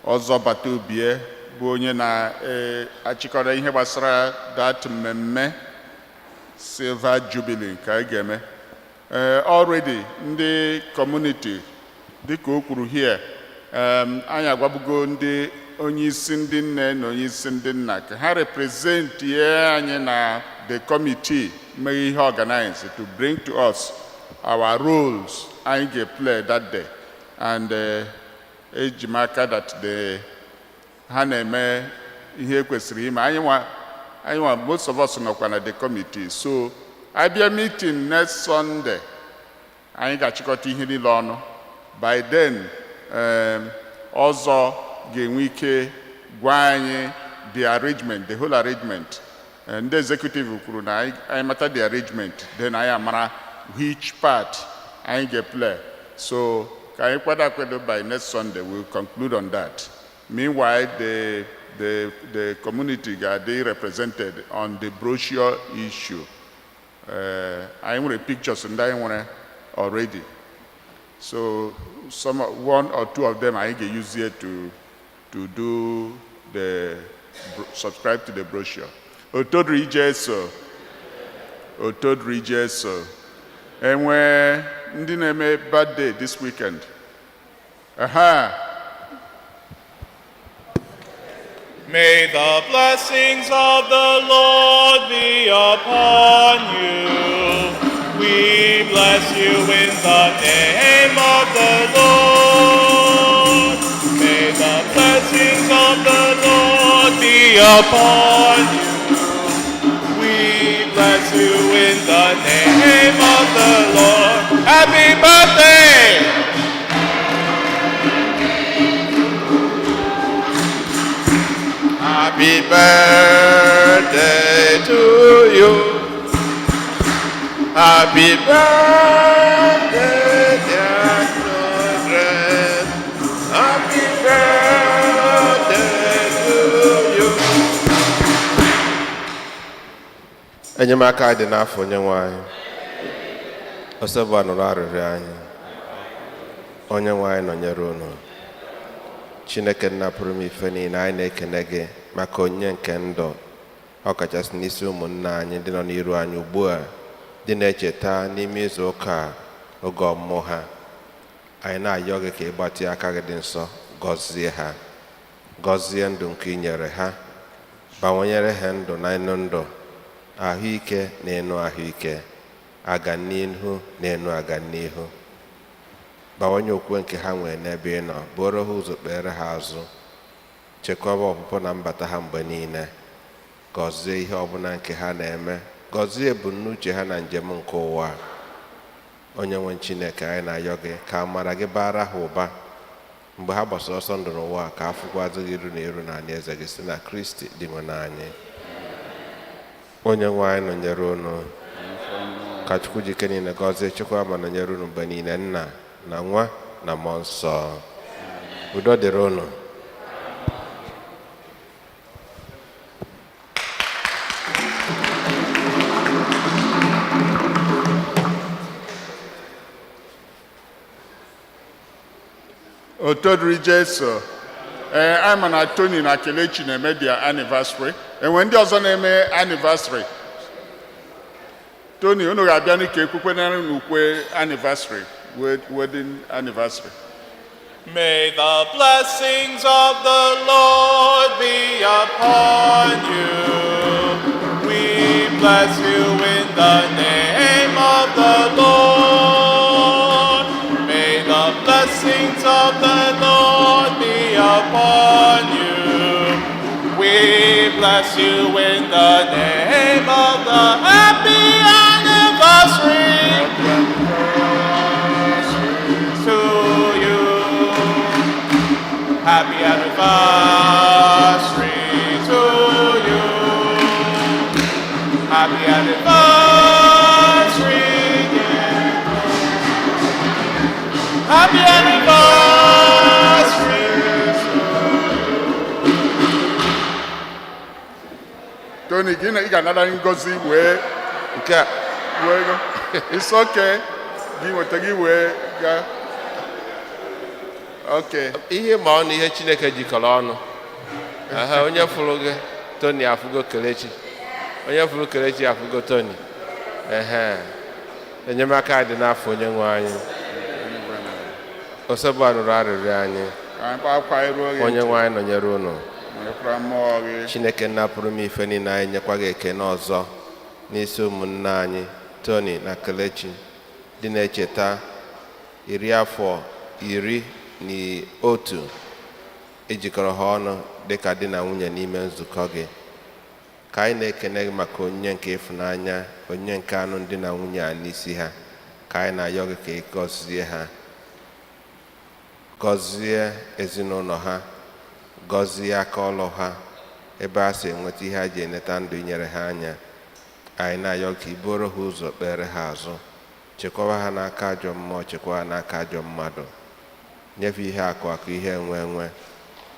ọzọ bata ubie bụ onye na-achịkọrọ ihe gbasara that mmemme Silver Jubilee nke anyị ga-eme. Ee, already ndị community, dịka o kwuru here, anyị agwabugo ndị onye isi ndị nne na onye isi ndị nna ka ha representie anyị na the committee mere ihe organize to bring to us our roles anyị ga-play that day, and eji m aka that the ha na-eme ihe kwesịrị ime. Anyị nwa, most of us nọkwa na the committee, so abịa meeting next Sunday, anyị ga-achịkọta ihe niile ọnụ. By then, ọzọ ga-enwe ike gwa anyị the arrangement, the whole arrangement. Ndị executive kwuru na anyị mata the arrangement, then anyị amara which part anyị ga-play. So ka anyị kwado akwado. By next Sunday, we'll conclude on that. Meanwhile, the community ga-adị represented on the brochure issue. Anyị nwere pictures ndị anyị nwere already, so some one or two of them anyị ga-use here to do the subscribe to the brochure. Otodri Jesu, otodri Jesu. Enwe ndị na-eme birthday this weekend? Aha. May the blessings of the Lord be upon you. We bless you in the name of the Lord. May the blessings of the Lord be upon you. We bless you in the name of the Lord. Happy birthday! Happy birthday to you. Happy birthday, dear children. Happy birthday to you. Enyemaka dị n'afọ onye nwe anyị. Osebụ nụrụ arịrịọ anyị. Onye nwe anyị nọnyere unu. Chineke nna pụrụ m ife niile, anyị na-ekene gị maka onyinye nke ndụ, ọkachasị n'isi ụmụnna anyị ndị nọ n'iru anyị ugbu a dị na-echeta n'ime izu ụka a oge ọmụmụ ha. Anyị na-ayọ gị ka ị gbatịa aka gị dị nsọ gọzie ha, gọzie ndụ nke ị nyere ha, bawanyere ha ndụ na ịnụ ndụ, ahụike na ịnụ ahụike, aga n'ihu na ịnụ aga n'ihu, bawanye okwukwe nke ha nwere n'ebe ị nọ, bụrụ ha ụzọ, kpere ha azụ, chekwaba ọpụpụ na mbata ha mgbe niile, gọzie ihe ọbụla nke ha na-eme, gọzie ebumnuche ha na njem nke ụwa a. Onye nwe Chineke, anyị na-ayọ gị ka amara gị bara ha ụba mgbe ha gbasara ọsọ ndụ n'ụwa a, ka afụkwazị gị iru na iru na eze gị, site na Kristi dị nwe n'anyị. Onye nwe anyị nọnyere unu. Ka Chukwu ji ike niile gọzie, chekwa ma nọnyere unu mgbe niile, Nna na Nwa na Mmụọ Nsọ. Udo dịrị unu. Otito dịrị Jesu. Ee, anyị ma na Tony na Kelechi na-eme their anniversary. Enwe ndị ọzọ na-eme anniversary? Tony, unu ga-abịa n'ike ekwukwe na unu ukwe anniversary, wedding anniversary. May the blessings of the Lord be upon you. We bless you in the name of the Lord. May the blessings of the Lord be upon you. We bless you in the name of the happy anniversary to you. Happy anniversary to you. Happy anniversary, dear. Happy anniversary to Tony, gị na ị ga-anara ngozi wee Nke a wee gaa. It's okay. Gị nweta gị wee gaa. Okay. Ihe ma ọnụ, ihe Chineke jikọrọ ọnụ. Aha, onye fụrụ gị Tony afụgo Kelechi, onye fụrụ Kelechi afụgo Tony. Ehe, enyemaka dị n'afọ onye nwe anyị. Osebụ nụrụ arịrịọ anyị. Ka anyị kpaa akwa iruo gị. Onye nwe anyị nọnyere unu. Nwekwara mmụọ gị. Chineke napụrụ m ife niile, anyị nyekwa gị ekene ọzọ n'isi ụmụnne anyị Tony na Kelechi dị na-echeta 11 afọ ejikọrọ ha ọnụ dịka di na nwunye n'ime nzukọ gị. Ka anyị na-ekene gị maka onyinye nke ịfụnanya, onyinye nke anụ di na nwunye a n'isi ha, ka anyị na-ayọ gị ka ị gọzie ha, gọzie ezinụlọ ha, gọzie aka ọlụ ha, ebe a si enweta ihe a ji eneta ndụ, inyere ha anya. Anyị na-ayọ ka i buru ha ụzọ, kpere ha azụ, chekwaba ha n'aka ajọ mmụọ, chekwaba ha n'aka ajọ mmadụ, nyefe ihe akụ akụ, ihe enwe enwe,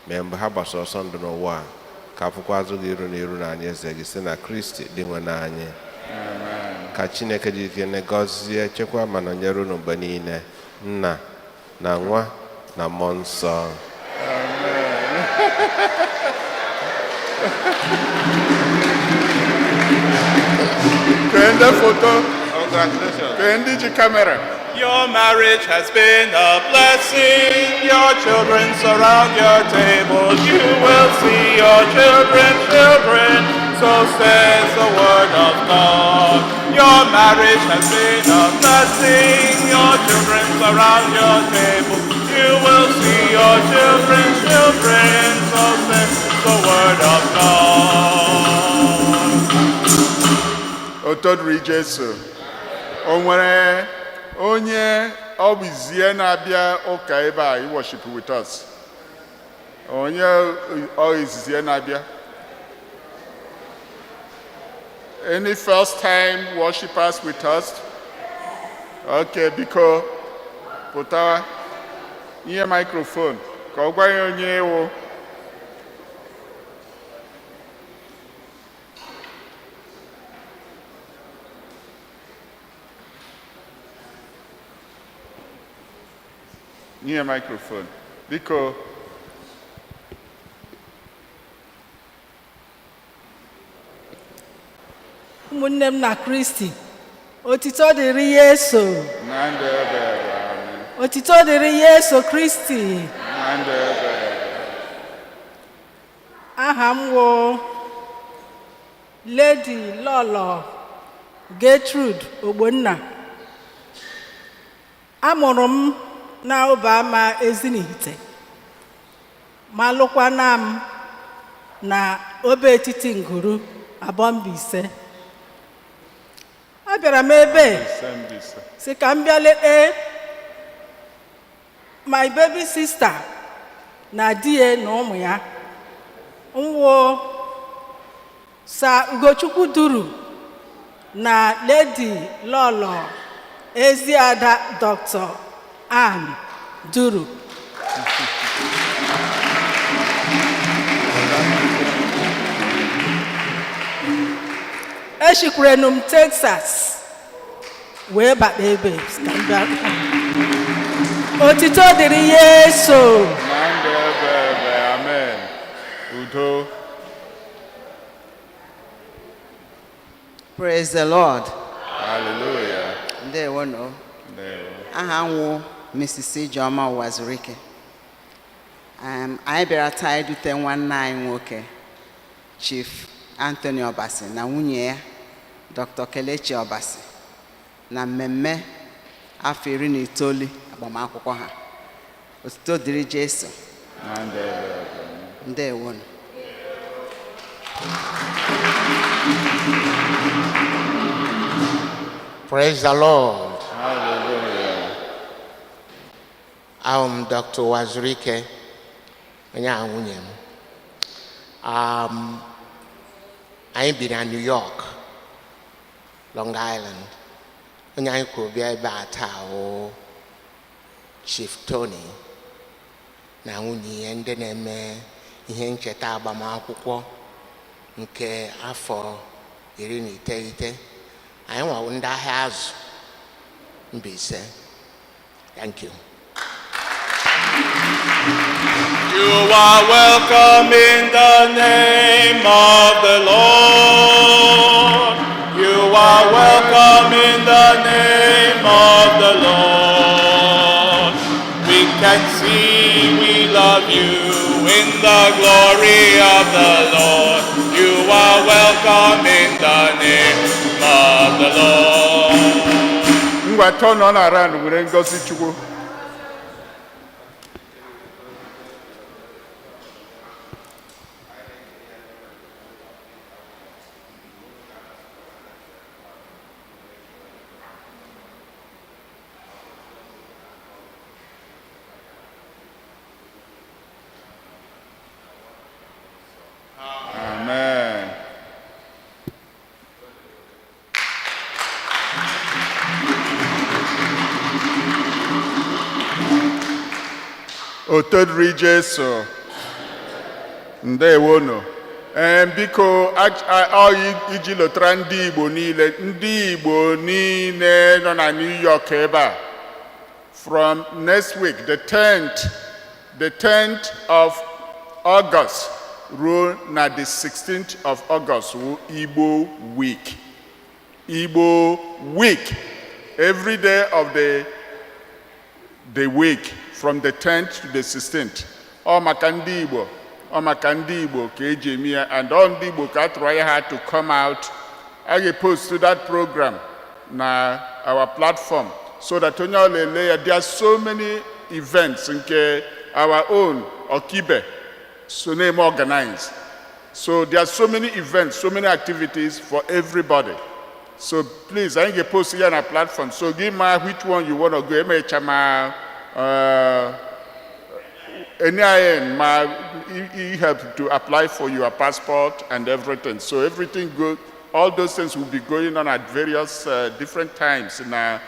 mee mgbe ha gbasara ọsọ ndụ n'ụwa a, ka afụkwa azụ gị iru na iru na anyị eze gị, site na Kristi dị nwe anyị. Ka Chineke ji ike gọzie, chekwa ma nọnyere unu mgbe niile, Nna na Nwa na Mmụọ Nsọ. Kee ndị foto. Congratulations. Kee ndị ji kamera. Your marriage has been a blessing. Your children surround your table. You will see your children's children. So says the word of God. Your marriage has been a blessing. Your children surround your table. You will see your children's children. So says the word of God. Otito dịrị Jesu. O nwere onye ọ bụ izie na-abịa ụka ebe a worship with us? Onye ọ izizie na-abịa? Any first time worshipers with us? Okay, biko pụtawa ihe microphone ka ọ gwa ya onye ịwụ. Nye microphone, biko. Ụmụnne m na Kristi, otito dịrị Yesu. Na ndụ ebe ebe, amen. Otito dịrị Yesu Kristi. Na ndụ ebe ebe. Aha m wụ Lady Lọlọ Gertrude Ogbonna. Amụrụ m na Ụbama Ezinihite, ma lụkwana m na obe etiti Nguru Abọmbaise. Abịara m ebe Ise Mbaise. Si ka m bịa lete my baby sister na di ya na ụmụ ya, nwụ Sir Ugochukwu Duru. Na Lady Lọlọ Eziada Dr. Ann Duru. Eshikwurenu m Texas wee bata ebe ka m bịa. Otito dịrị Yesu. Na ndụ ebe ebe, amen. Udo. Praise the Lord. Hallelujah. Ndewo no. Ndewo. Aha nwụ Mrs. Ijeọma Ụwazurike. Anyị bịara taa idute nwanne anyị nwoke, Chief Anthony Obasi, na nwunye ya, Dr. Kelechi Obasi, na mmemme afọ 19 agbamakwụkwọ ha. Otuto dịrị Jesu. Na ndụ ebe ebe. Ndewo no. Praise the Lord. Hallelujah. I'm Dr. Wazurike, onye a nwunye m. Anyị bi na New York, Long Island. Onye anyị kwuru bịa ebe a taa wụ Chief Tony na nwunye ya, ndị na-eme ihe ncheta agbamakwụkwọ nke afọ 19. Anyị nwawo ndị ahịa azụ Mbaise. Thank you. You are welcome in the name of the Lord. You are welcome in the name of the Lord. We can see we love you in the glory of the Lord. You are welcome in the name of the Lord. Ngwa, turn on around were ngozi Chukwu. Amen. Otodiri Jesu. Ndewonu. Ee, biko, ọ iji lụtara ndị Igbo niile, ndị Igbo niile nọ na New York ebe a, from next week, the 10th of August ruo na the 16th of August wụ Igbo Week. Igbo Week, every day of the week from the 10th to the 16th. Ọ maka ndị Igbo, ọ maka ndị Igbo ka eji eme ya, and ọ ndị Igbo ka a tụrụ anya ha to come out. A ga-post that program na our platform so that onye ọla ele ya. There are so many events nke our own Ọkibe so na-eme organize. So there are so many events, so many activities for everybody. So please, anyị ga-post ya na platform. So gị ma which one you want to go. Emecha ma NIN ma e help to apply for your passport and everything. So everything go, all those things will be going on at various different times na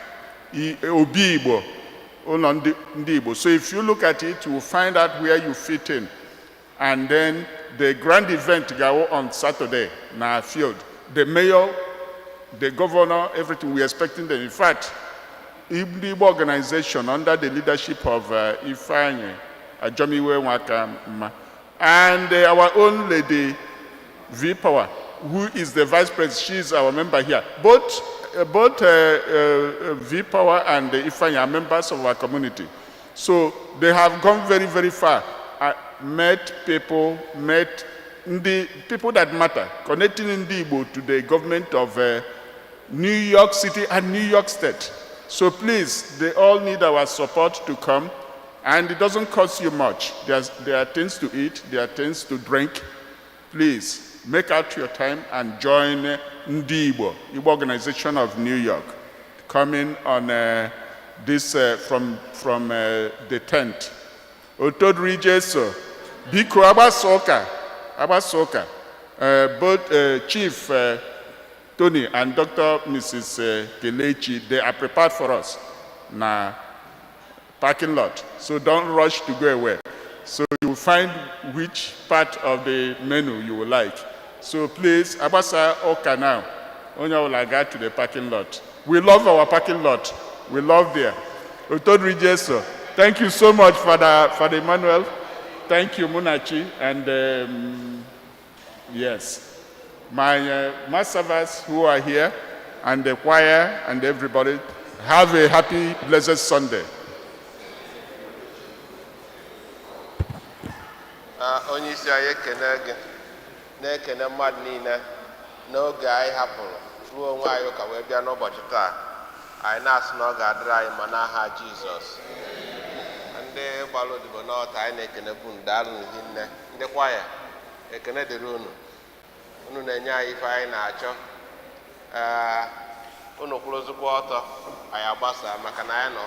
Obi Igbo, ụlọ ndị Igbo. So if you look at it, you will find out where you fit in. And then the grand event go on Saturday na field. The mayor, the governor, everything, we're expecting them. In fact, Igbo organization under the leadership of Ifeanyi Ajomiwe Nwakama and our own Lady V Power, who is the vice president, she is our member here. Both V Power and Ifeanyi are members of our community. So they have gone very, very far. Met people, met the people that matter, connecting Ndi Igbo to the government of New York City and New York State. So please, they all need our support to come. And it doesn't cost you much. There are things to eat, there are things to drink. Please, make out your time and join Ndi Igbo, Igbo Organization of New York, coming on this from the 10th. Otodiri Jesu, biko, agbasa ụka, agbasa ụka. Both Chief Tony and Dr. Mrs. Kelechi, they are prepared for us na parking lot. So don't rush to go away. So you will find which part of the menu you will like. So please, agbasa ụka now. Onye ọbụla gaa to the parking lot. We love our parking lot. We love there. Otito dịrị Jesu. Thank you so much, Father Emmanuel. Thank you, Munachi. And yes, my mass servers who are here, and the choir, and everybody, have a happy, blessed Sunday. Ah, onye isi anyị ekene gị, na-ekene mmadụ niile n'oge anyị hapụrụ ruo onwe anyị ụka wee bịa n'ụbọchị taa. Anyị na-asị na ọ ga-adịrị anyị ma n'aha Jizọs. Ndị gbara odibo n'ọta, anyị na-ekenekwu unu, daalụ hinne. Ndị kwaya, ekene dịrị unu. Unu na-enye anyị ife anyị na-achọ. Ee, unu kwụrụzikwa ọtọ, anyị agbasa maka na anyị nọ.